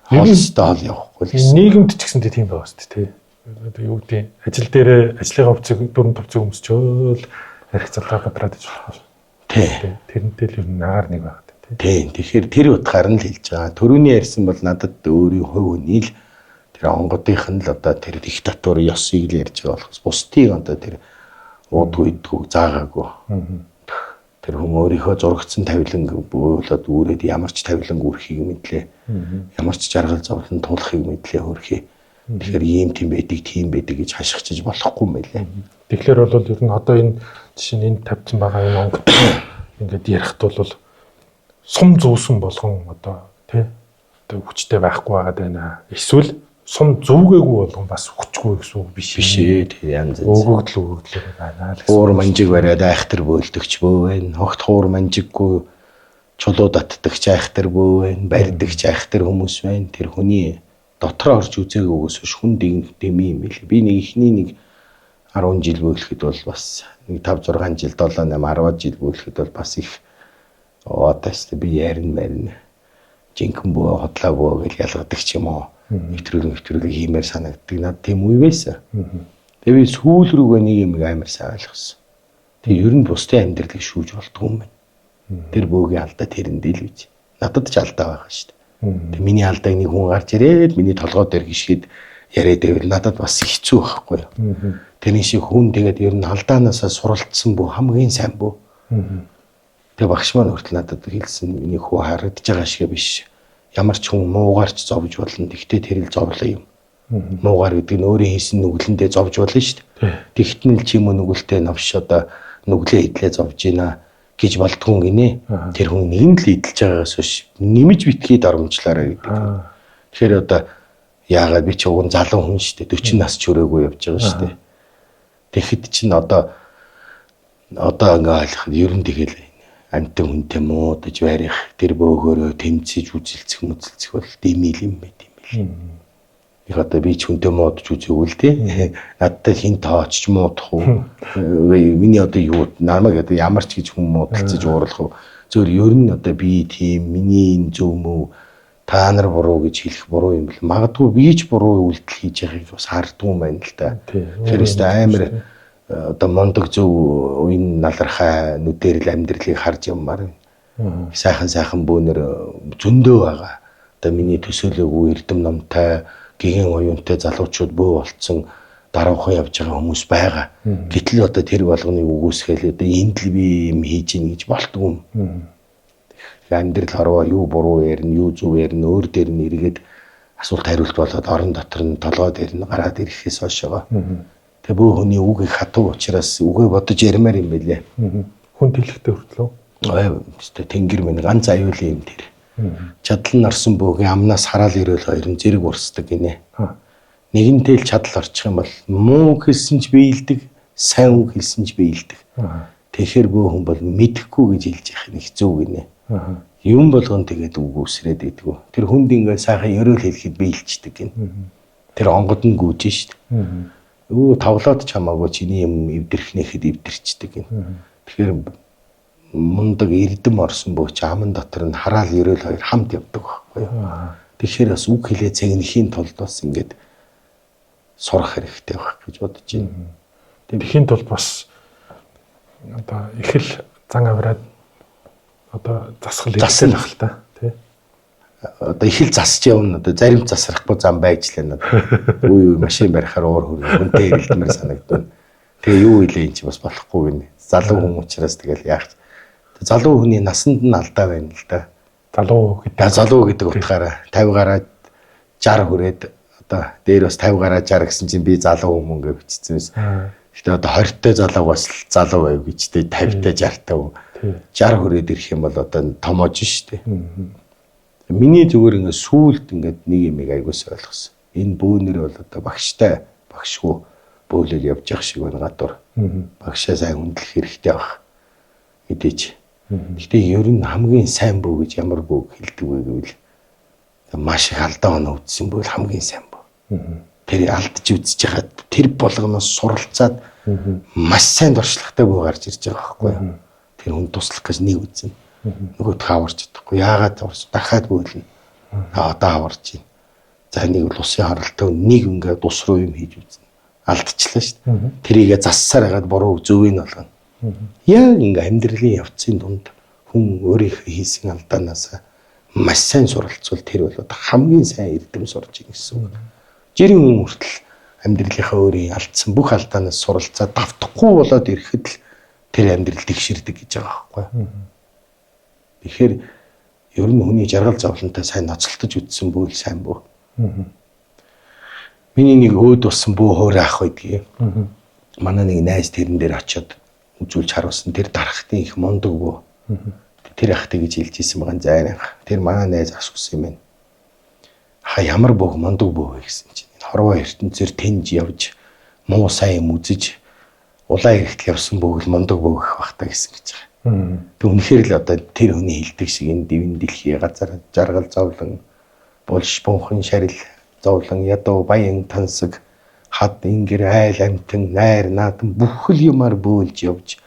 холстой хол явахгүй л гэсэн. Нийгэмд ч гэсэнтэй тийм байгаа шүү дээ, тий. Одоо юу гэдэг ажил дээрээ ажлынхаа хувцсыг 4 5 цаг өмсчөөл арх залгаа бадраад иж болох. Тий. Тэрнтэй л ер нь агаар нэг байгаа тий. Тийм. Тэгэхээр тэр утгаар нь л хэлж байгаа. Төрөүний ярьсан бол надад өөрийн хувь хүний л тэр онгодынх нь л одоо тэр диктатур ёсыг л ярьж байгаа болохоос бусдыг одоо тэр уудгүй идэггүй заагаагүй. Тэр хүн өөрийнхөө зурагдсан тавилан бөөлөд үүрээд ямар ч тавилан үүрхийг мэдлээ. Ямар ч жаргал зовлон туулахыг мэдлээ хөрхий. Тэгэхээр ийм тийм байдаг, тийм байдаг гэж хашгичиж болохгүй юм байлээ. Тэгэхээр бол ер нь одоо энэ жишээ нь энд тавьсан байгаа энэ онгод ингээд ярихт бол сум зүүсэн болгон одоо тий одоо хүчтэй байхгүй байгаад байна. Эсвэл сум зүвгээгүй болгон бас хүчгүй гэсэн үг биш. Биш ээ, тий янз янз. Өгөгдөл өгөгдлөөр байна л гэсэн. Хуур манжиг бариад айхтар бөөлдөгч бөө байна. Огт хуур манжиггүй чулуу татдагч айхтар бөө байна. Барьдагч айхтар хүмүүс байна. Тэр хүний дотор орж үзээгүйгээс биш хүн дэмий юм билээ. Би нэг ихний нэг 10 жил бөөлөхөд бол бас нэг 5 6 жил 7 8 10 жил бөөлөхөд бол бас их одоо өстө би ярина марина жинхэнэ бөө хотлаа бөө гэж ялгадаг ч юм уу. Нэвтрүүлэг хиймээр санагддаг. Над тийм үе байсан. Тэгээ би сүүл рүүгээ нэг юм амар сайн ойлгосон. Тэгээ ер нь бусдын амьдралыг шүүж болдгоо юм байна. Тэр бөөгийн алдаа тэрэндээ л гэж. Надад ч алдаа байгаа шүү дээ. Тэгээ миний алдааг нэг хүн гарч ирээд миний толгой дээр гიშгээд яриад байвал надад бас хэцүү байхгүй юу. Тэрний шиг хүн тэгээд ер нь алдаанаасаа суралцсан бөө хамгийн сайн бөө. Тэгээ багш маань хүртэл надад хэлсэн миний хүү харагдаж байгаа шиг биш. Ямар ч хүн муугаар ч зовж болно. Тэгтээ тэр л зовлоо юм. Муугаар гэдэг нь өөрийн хийсэн нүглэндээ зовж болно шүү дээ. Тэгтэн л ч юм уу нүгэлтэй новш одоо нүглээ идлээ зовж гинэ гэж болдгоо гинэ. Тэр хүн нэг нь л идэлж байгаагаас биш нэмж битгий дарамжлаарай гэдэг. Тэгэхээр одоо яагаад би ч уг нь залуу хүн шүү дээ. 40 нас ч хүрээгүй явж байгаа шүү дээ. Тэгэхэд чинь одоо ингээ ойлгох ер нь тэгэл амтан хүнтэй муудаж барих тэр бөөгөөрөө тэмцэж үзэлцэх мүзэлцэх бол дэмий юм байт юм бэл. Их одоо би ч хүнтэй муудаж үзээгүй л тий. Надтай хин тоочч муудах уу? Миний одоо юу намайг одоо ямар ч гэж хүн муудалцаж уурлах уу? Зөвөр ер нь одоо би тийм миний энэ зөв мөө та нар буруу гэж хэлэх буруу юм бэл. Магадгүй би ч буруу үйлдэл хийж байгааг бас хардгүй юм байна л да. Тэгэхээр өстой амар одоо мундаг зөв уян налархай нүдээр л амьдралыг харж явмаар байна. Сайхан сайхан бөөнөр зөндөө байгаа. Одоо миний төсөөлөөгүй эрдэм номтой гигэн оюунтай залуучууд бөө болцсон даруухан явж байгаа хүмүүс байгаа. Гэтэл одоо тэр болгоныг үгүйсгээл одоо энд л би юм хийж ийн гэж болтгүй юм. Амьдрал хорвоо юу буруу ярина, юу зөв ярина, өөр дээр нь эргээд асуулт хариулт болоод орон дотор нь толгой дээр нь гараад ирэхээс хойшоо. Тэгээ бөө хүний үг их хатуу учраас үгээ бодож ярмаар юм байлээ. Хүн тэлэхтэй хүртлөө. Ой, тэнгэр минь ганц аюулын юм тэр. Чадал нь орсон бөөгийн амнаас хараал ирэл хоёр нь зэрэг урсдаг гинэ. Нэгэнтэй л чадал орчих юм бол муу хэлсэн ч биелдэг, сайн үг хэлсэн ч биелдэг. Тэгэхээр бөө хүн бол мэдэхгүй гэж хэлж явах нь их зөв гинэ. Юм болгон тэгээд үг үсрээд идэггүй. Тэр хүнд ингээ сайхан ерөөл хэлэхэд биелчдэг гинэ. Тэр онгод нь гүйж шít. Өө тавлаад ч хамаагүй чиний юм эвдэрхнээхэд эвдэрчдэг гинэ. Тэгэхээр мундаг эрдэм орсон бөөч аман дотор нь хараал ерөөл хоёр хамт явдаг байхгүй юу. Тэгэхээр бас үг хэлээ цэгнэхийн тулд бас ингээд сурах хэрэгтэй байх гэж бодож байна. Тэхийн тулд бас одоо их л зан авираад одоо засгал засна байх л та тий. Одоо их л засч явна. Одоо зарим засрахгүй зам байж л байна. Үгүй юу машин барихаар уур хөргө хүнтэй хэрэлдмээр санагдана. Тэгээ юу илээ эн чи бас болохгүй гинэ. Залуу хүн учраас тэгэл яах. Залуу хүний насанд нь алдаа байна л да. Залуу гэдэг. Залуу гэдэг утгаараа 50 гараа 60 хүрээд одоо дээр бас 50 гараа 60 гэсэн чинь би залуу хүмүүс ингээ бичсэн байсан. Гэтэ одоо 20-тай залууг бас залуу байв гэж тэ 50-тай 60-тай 60 хүрээд ирэх юм бол одоо томоож штэ. Миний зүгээр ингээ сүулт ингээд нэг юм айгуус ойлгосон. Энэ бөөнөр бол одоо багштай багшгүй бөөлөл явж явах шиг байна гадуур. Багшаа сайн хүндлэх хэрэгтэй байх. Мэдээж. Гэтэ ер нь хамгийн сайн бөө гэж ямар бөө хэлдэг вэ гэвэл маш их алдаа оноо үзсэн бөөл хамгийн сайн бөө. Тэр алдж үзэж байхад тэр болгоноос суралцаад маш сайн туршлагатай бөө гарч ирж байгаа байхгүй юу? Тэр хүн туслах гэж нэг үзэн. Нөгөөх аварч чадахгүй. Яагаад аварч? Дахиад бөөлнө. Одоо аварч байна. За нэг бол усын харалтай нэг ингээд ус руу юм хийж үзнэ. Алдчихлаа шүү дээ. Тэрийгэ зассаар хагаад буруу зөвийг нь олгоно. Яг ингээ амьдралын явцын дунд хүн өөрийнхөө хийсэн алдаанаас маш сайн суралцвал тэр бол одоо хамгийн сайн эрдэм сурж ийн гэсэн үг. Жирийн хүн хүртэл амьдралынхаа өөрийн алдсан бүх алдаанаас суралцаад давтахгүй болоод ирэхэд л тэр амьдрал тэгшэрдэг гэж байгаа байхгүй. Тэгэхээр ер нь хүний жаргал зовлонтой сайн ноцолдож үтсэн бөөл сайн бөө. Миний нэг өөд болсон бөө хөөр ах байдгийг. Манай нэг найз тэрэн дээр очиод үзүүлж харуулсан. Тэр дарахтын их мундаг бөө. Тэр ах тэгж хэлж исэн байгаа зайн ах. Тэр манай найз асуусан юм байна. Ха ямар бөөх мундаг бөө вэ гэсэн чинь энэ хорвоо ертөнцөөр тэнж явж муу сайн юм үзэж улаан хэрэгтэл явсан бөөх л мундаг бөөх гэх бах та гэсэн гэж байгаа. Тэг үнэхээр л одоо тэр хүний хэлдэг шиг энэ дивэн дэлхий газар жаргал зовлон булш бунхан шарил зовлон ядуу баян тансаг хад ингэр айл амтан найр наадам бүх л юмар бөөлж явж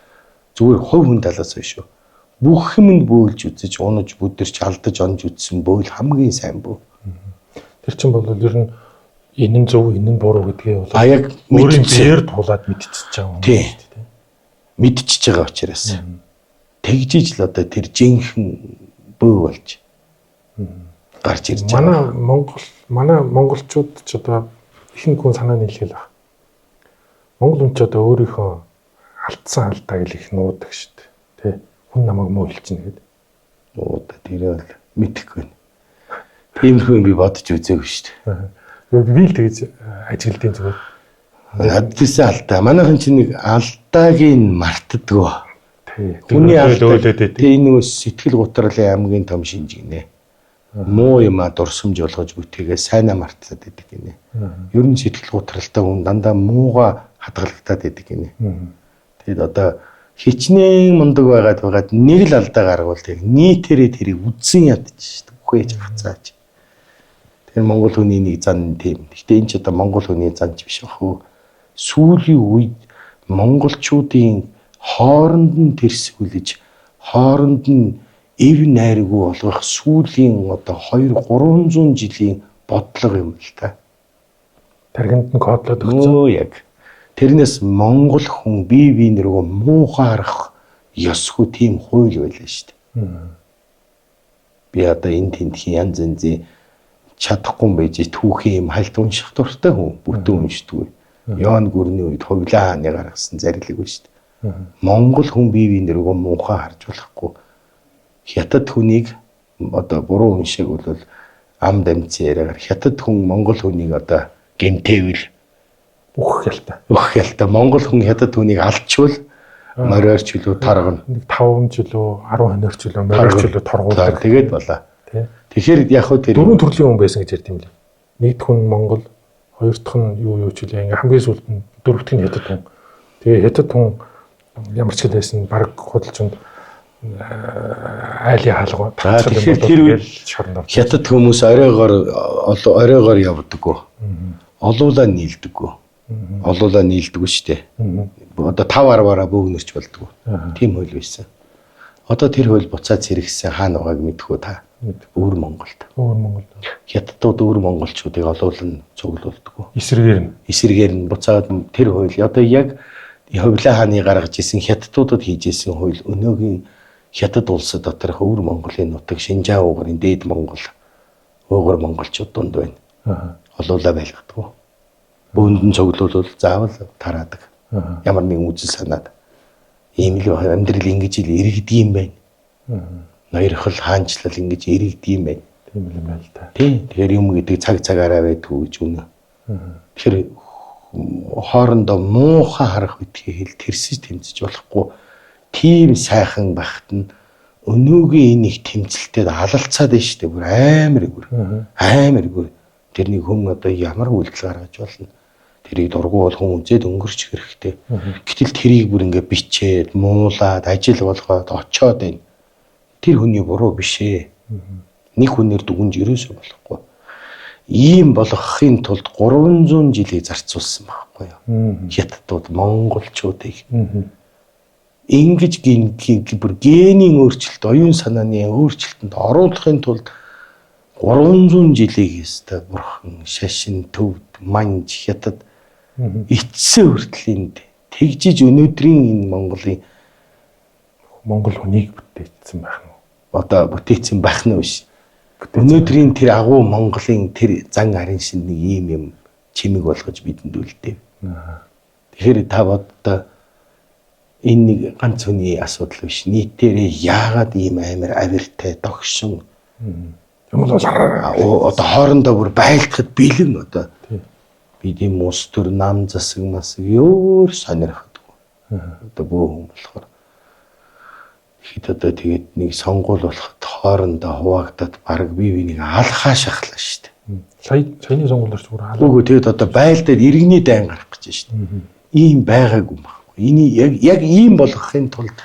зүгээр хувь хүн талаас биш үү. Бүх юмд бөөлж үзэж унаж бүдэрч алдаж онж үзсэн бөөл хамгийн сайн бөө. Тэр чинь бол ер нь энэ нь зөв, энэ нь буруу гэдгээ бол А яг өөрийн мэдчихсэн. биеэр тулаад мэдчихэж байгаа юм Тий. шүү дээ. Мэдчихэж байгаа учраас тэгжиж л одоо тэр жинхэнэ бөө болж гарч ирж байгаа. Манай Монгол манай монголчууд ч одоо ихэнх хүн санаа нийлхэл баг. Монгол хүн ч одоо өөрийнхөө алдсан алдааг л их нуудаг шүү дээ. Тэ хүн намайг муу хэлчихнэ гэдэг. Уудаа тэр бол мэдэхгүй байна. Тиймэрхүү юм би бодож үзээгүй шүү дээ. Би л тэгж ажигладیں зүгээр. Наддээсээ алдаа. Манайхан чинь нэг алдааг нь мартдаггүй. Тий. Хүний алдаа. өөлөөд байдаг. Тэ энэ нөгөө сэтгэл гутралын хамгийн том шинж гинэ. Муу юмаа дурсамж болгож бүтээгээ сайнаа мартаад байдаг гинэ. Ер нь сэтгэл гутралтай хүн дандаа мууга хадгалагдаад байдаг гинэ. Тэгэд одоо хичнээн мундаг байгаад байгаад нэг л алдаа гаргавал тэг нийтээрээ тэрийг үдсэн ядчих шүү дээ. Үхээж хацаач. Тэр монгол хүний нэг зан тийм. Гэхдээ энэ ч одоо монгол хүний зан ч биш ах уу. Сүүлийн үед монголчуудын хооронд нь тэрсгүүлж хооронд нь эв найргүй болгох сүүлийн одоо 2 300 жилийн бодлого юм л та. Тархинд нь кодлоод өгсөн. Өө яг. Тэрнээс монгол хүн бие бие нэргөө муухай харах ёсгүй тийм хууль байлаа шүү дээ. Би одоо энэ тентхийн янз янзын чадахгүй юм байж түүхийн юм хальт унших дуртай хүн бүтэн уншдаггүй. Йоан гүрний үед хувлаа хааны гаргасан зарлиг ба шүү дээ. Монгол хүн бие бие нэргөө муухай харж болохгүй. Хятад хүнийг одоо буруу хүн шиг бол ам дамцын яриагаар хятад хүн монгол хүнийг одоо гэмтээвэл Үхэх ялтай. Өөх ялта Монгол хүн хятад хүнийг алдчвал мориор ч үлээ таргана. Нэг 5 ч үлээ 10 хоноор ч үлээ мориор ч үлээ торгуулдаг. Тэгээд болоо. Тий. Тэгэхээр яг хөө тэр Дөрвөн төрлийн хүн байсан гэж ярьд юм лээ. Нэг дэх хүн Монгол, хоёр дахь нь юу юу ч үлээ ингээ хамгийн сүүлд нь дөрөв дэх нь хятад хүн. Тэгээ хятад хүн ямар ч хэл байсан баг худалчинд айлын хаалга За, тэгэхээр тэр үед шоронд орж. хятад хүмүүс оройгоор оройгоор явдаггүй. Олуулаа нийлдэггүй. Олуулаа нийлдэггүй шүү дээ. Одоо 5 10-аараа бөөгнөрч болдгоо. Тийм хууль байсан. Одоо тэр хууль буцаад сэргсэн хаана байгааг мэдхүү та. Өвөр Монголд. Өвөр Монголд. Хятадууд өвөр монголчуудыг олуулан цуглуулдаггүй. Эсрэгээр нь. Эсрэгээр нь буцаад тэр хууль одоо яг Хувлаа хааны гаргаж исэн хятадуудад хийж исэн хууль өнөөгийн хятад улсад доторх өвөр Монголын нутаг Шинжаан уугарын дээд Монгол уугар монголчууд дунд байна. Олуулаа байлгадаг. Бөөнд нь цуглуулвал заавал тараадаг. Ямар нэгэн үзэл санаад ийм л амьдрал ингэж л иргэдэг юм байна. Ноёрхол хаанчлал ингэж иргэдэг юм байна. Тийм л юм байна л та. Тий. Тэгэхээр юм гэдэг цаг цагаараа байдгүй гэж үнэ. Тэгэхээр хоорондоо муухай харах үтхий хэл тэрсэж тэмцэж болохгүй тийм сайхан бахт нь өнөөгийн энэ их тэмцэлтэд алалцаад байна шүү дээ. Бүр амар гүр. Амар гүр. Тэрнийг хүн одоо ямар үйлдэл гаргаж болно. Тэрийг дургу бол хүн үзээд өнгөрчих хэрэгтэй. Гэтэл тэрийг бүр ингээ бичээд, муулаад, ажил болгоод очоод байна. Тэр хүний буруу биш ээ. Нэг хүнээр дүгнж ерөөсөө болохгүй. Ийм болгохын тулд 300 жилийг зарцуулсан байхгүй юу? Хятадууд монголчуудыг ингэж бүр генийн өөрчлөлт, оюун санааны өөрчлөлтөнд оруулахын тулд 300 жилийг ёстой бурхан, шашин, төвд, манж, хятад эцсээ хүртэл энд тэгжиж өнөөдрийн энэ Монголын Монгол хүнийг бүтээсэн байх нь. Одоо бүтээсэн байх нь биш. Өнөөдрийн тэр агуу Монголын тэр зан арын шинэ нэг ийм юм чимэг болгож бидэнд үлдээв. Тэгэхээр та боддоо энэ нэг ганц хүний асуудал биш. Нийтээрээ яагаад ийм амар авиртай догшин юм бол одоо хоорондоо бүр байлдахад бэлэн одоо бид ийм улс төр нам засаг масаг өөр сонирхдаггүй. Одоо бөө хүн болохоор тэгэхэд одоо тэгээд нэг сонгуул болоход хоорондоо хуваагдаад баг бие биенийг алхаа шахлаа шүү дээ. Саяны сонгуулиар ч бүр алаа. Үгүй тэгээд одоо байлдаад иргэний дайн гарах гэж шүү дээ. Ийм байгаагүй юм байна. Энийг яг ийм болгохын тулд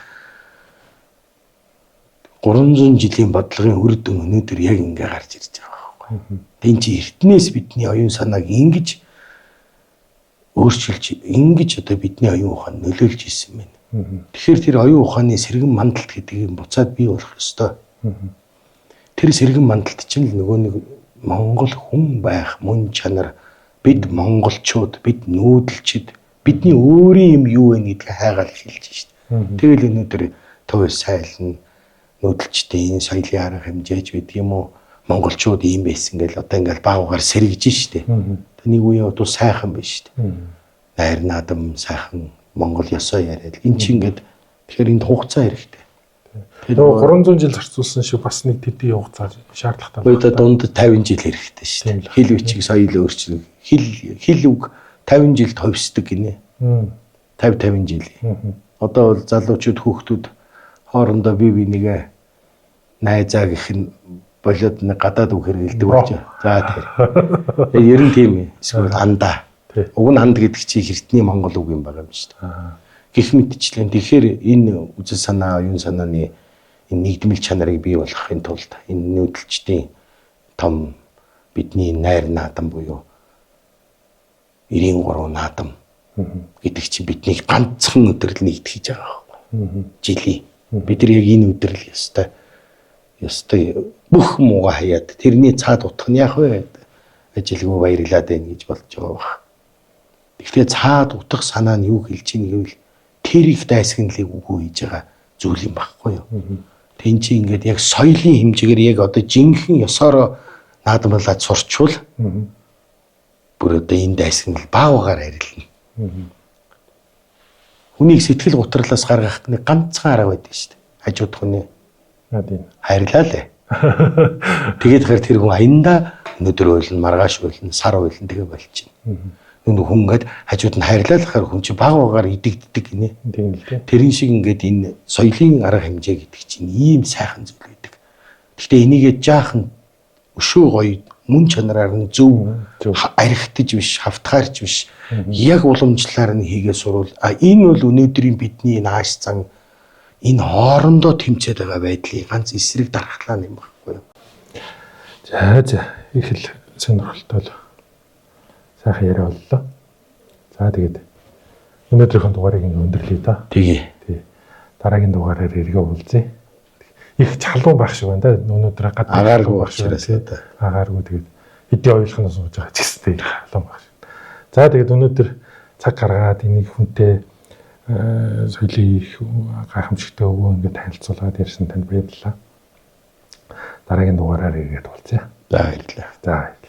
300 жилийн бодлогын үр дүн өнөөдөр яг ингэ гарч ирж байгаа байхгүй. Тэн чи эртнээс бидний оюун санааг ингэж өөрчилж, ингэж одоо бидний оюун ухаан нөлөөлж ирсэн байна. Тэгэхээр тэр оюун ухааны сэргэн мандалт гэдэг юм буцаад бий болох ёстой. Тэр сэргэн мандалт чинь л нөгөө нэг Монгол хүн байх мөн чанар, бид монголчууд, бид нүүдэлчд, бидний өөрийн юм юу вэ гэдгийг хайгаал эхэлж шít. Тэгэл өнөөдөр төв сайлна, нүүдэлчдийн соёлын арга хэмжээж байдаг юм уу? Монголчууд ийм байсан гэл одоо ингээл баагаар сэргэж штэ. Нэг үе одоо сайхан биш штэ. Найр наадам сайхан Монгол ёсоо яриад. Эн чинь ингээд тэгэхээр энд хугацаа хэрэгтэй. Нөгөө 300 жил зарцуулсан шиг бас нэг тэдний хугацаа шаардлагатай. Одоо дунд 50 жил хэрэгтэй шүү дээ. Хэл бичиг соёл өөрчлөх. Хэл үг 50 жилд ховсдөг гинэ. 50 жил. Одоо бол залуучууд хүүхдүүд хоорондоо бие бинийгээ найзаа гэх нь болоод нэг гадаад үг хэрэгэлдэг болж. За тэр. Ер нь тийм ээ. Эсвэл андаа. Уг нь анд гэдэг чинь эртний монгол үг юм байгаа юм шүү дээ. Гэх мэтчлэн тэгэхээр энэ үзэл санаа, оюун санааны энэ нийгмэл чанарыг бий болгохын тулд энэ нүүдэлчдийн том бидний найр наадам буюу 93 наадам гэдэг чинь биднийг ганцхан өдрөл нэгтгэж байгаа байхгүй. Жилийн. Бид нар яг энэ өдрөл ёстой бүх мууга хаяад тэрний цаад утга нь яах вэ? Ажилгүй баярлаад байна гэж болж байгаа бах. Тэгэхээр цаад утга санаа нь юу хэлж ийн гэвэл тэр их дайсагналыг үгүй хийж байгаа зүйл юм багхгүй юу? Тэн чи ингээд яг соёлын хэмжээгээр яг одоо жинхэнэ ёсоороо наадамлаад сурчвал бүр одоо энэ дайсагнал баагаар арилна. Хүнийг сэтгэл гутралаас гаргах нэг ганцхан арга байдаг шүү дээ. Хажууд хүний хайрлаа лээ. Тэгээд хэр тэр хүн аяндаа өнөөдөр уйлна, маргааш уйлна, сар уйлна тэгээ болчихно. Нүг хүн ингээд хажууд нь хайрлаа л гэхээр хүн чинь баг багаар идэгддэг гинэ. Тийм л дээ. Тэрэн шиг ингээд энэ соёлын арга хэмжээ гэдэг чинь ийм сайхан зүйл байдаг. Гэхдээ энийгээ жаахан өшөө гоё мөн чанараар нь зөв архитж биш, хавтгаарч биш. Яг уламжлалаар нь хийгээ сурвал а энэ бол өнөөдрийн бидний нааш зан энэ хоорондоо тэмцээд байгаа байдлыг ганц эсрэг дархлаа юм баггүй юу. За за их л сонирхолтой л сайхан яриа боллоо. За тэгээд өнөөдрийнхөө дугаарыг ингэ өндөрлөе та. Тэгье. Тий. Дараагийн дугаараар эргээ уулзъя. Их чалуун байх шиг байна да. Өнөөдөр гадаа агааргүй байх шиг байна. Агааргүй тэгээд хэдий ойлгох нь сууж байгаа ч гэсэн тэгээд халуун байх шиг. За тэгээд өнөөдөр цаг гаргаад энийг хүнтэй соёлын их гайхамшигтай өвөө ингээд танилцуулаад ярьсан танд баярлалаа. Дараагийн дугаараар эргээд уулзъя. За баярлалаа. За баярлалаа.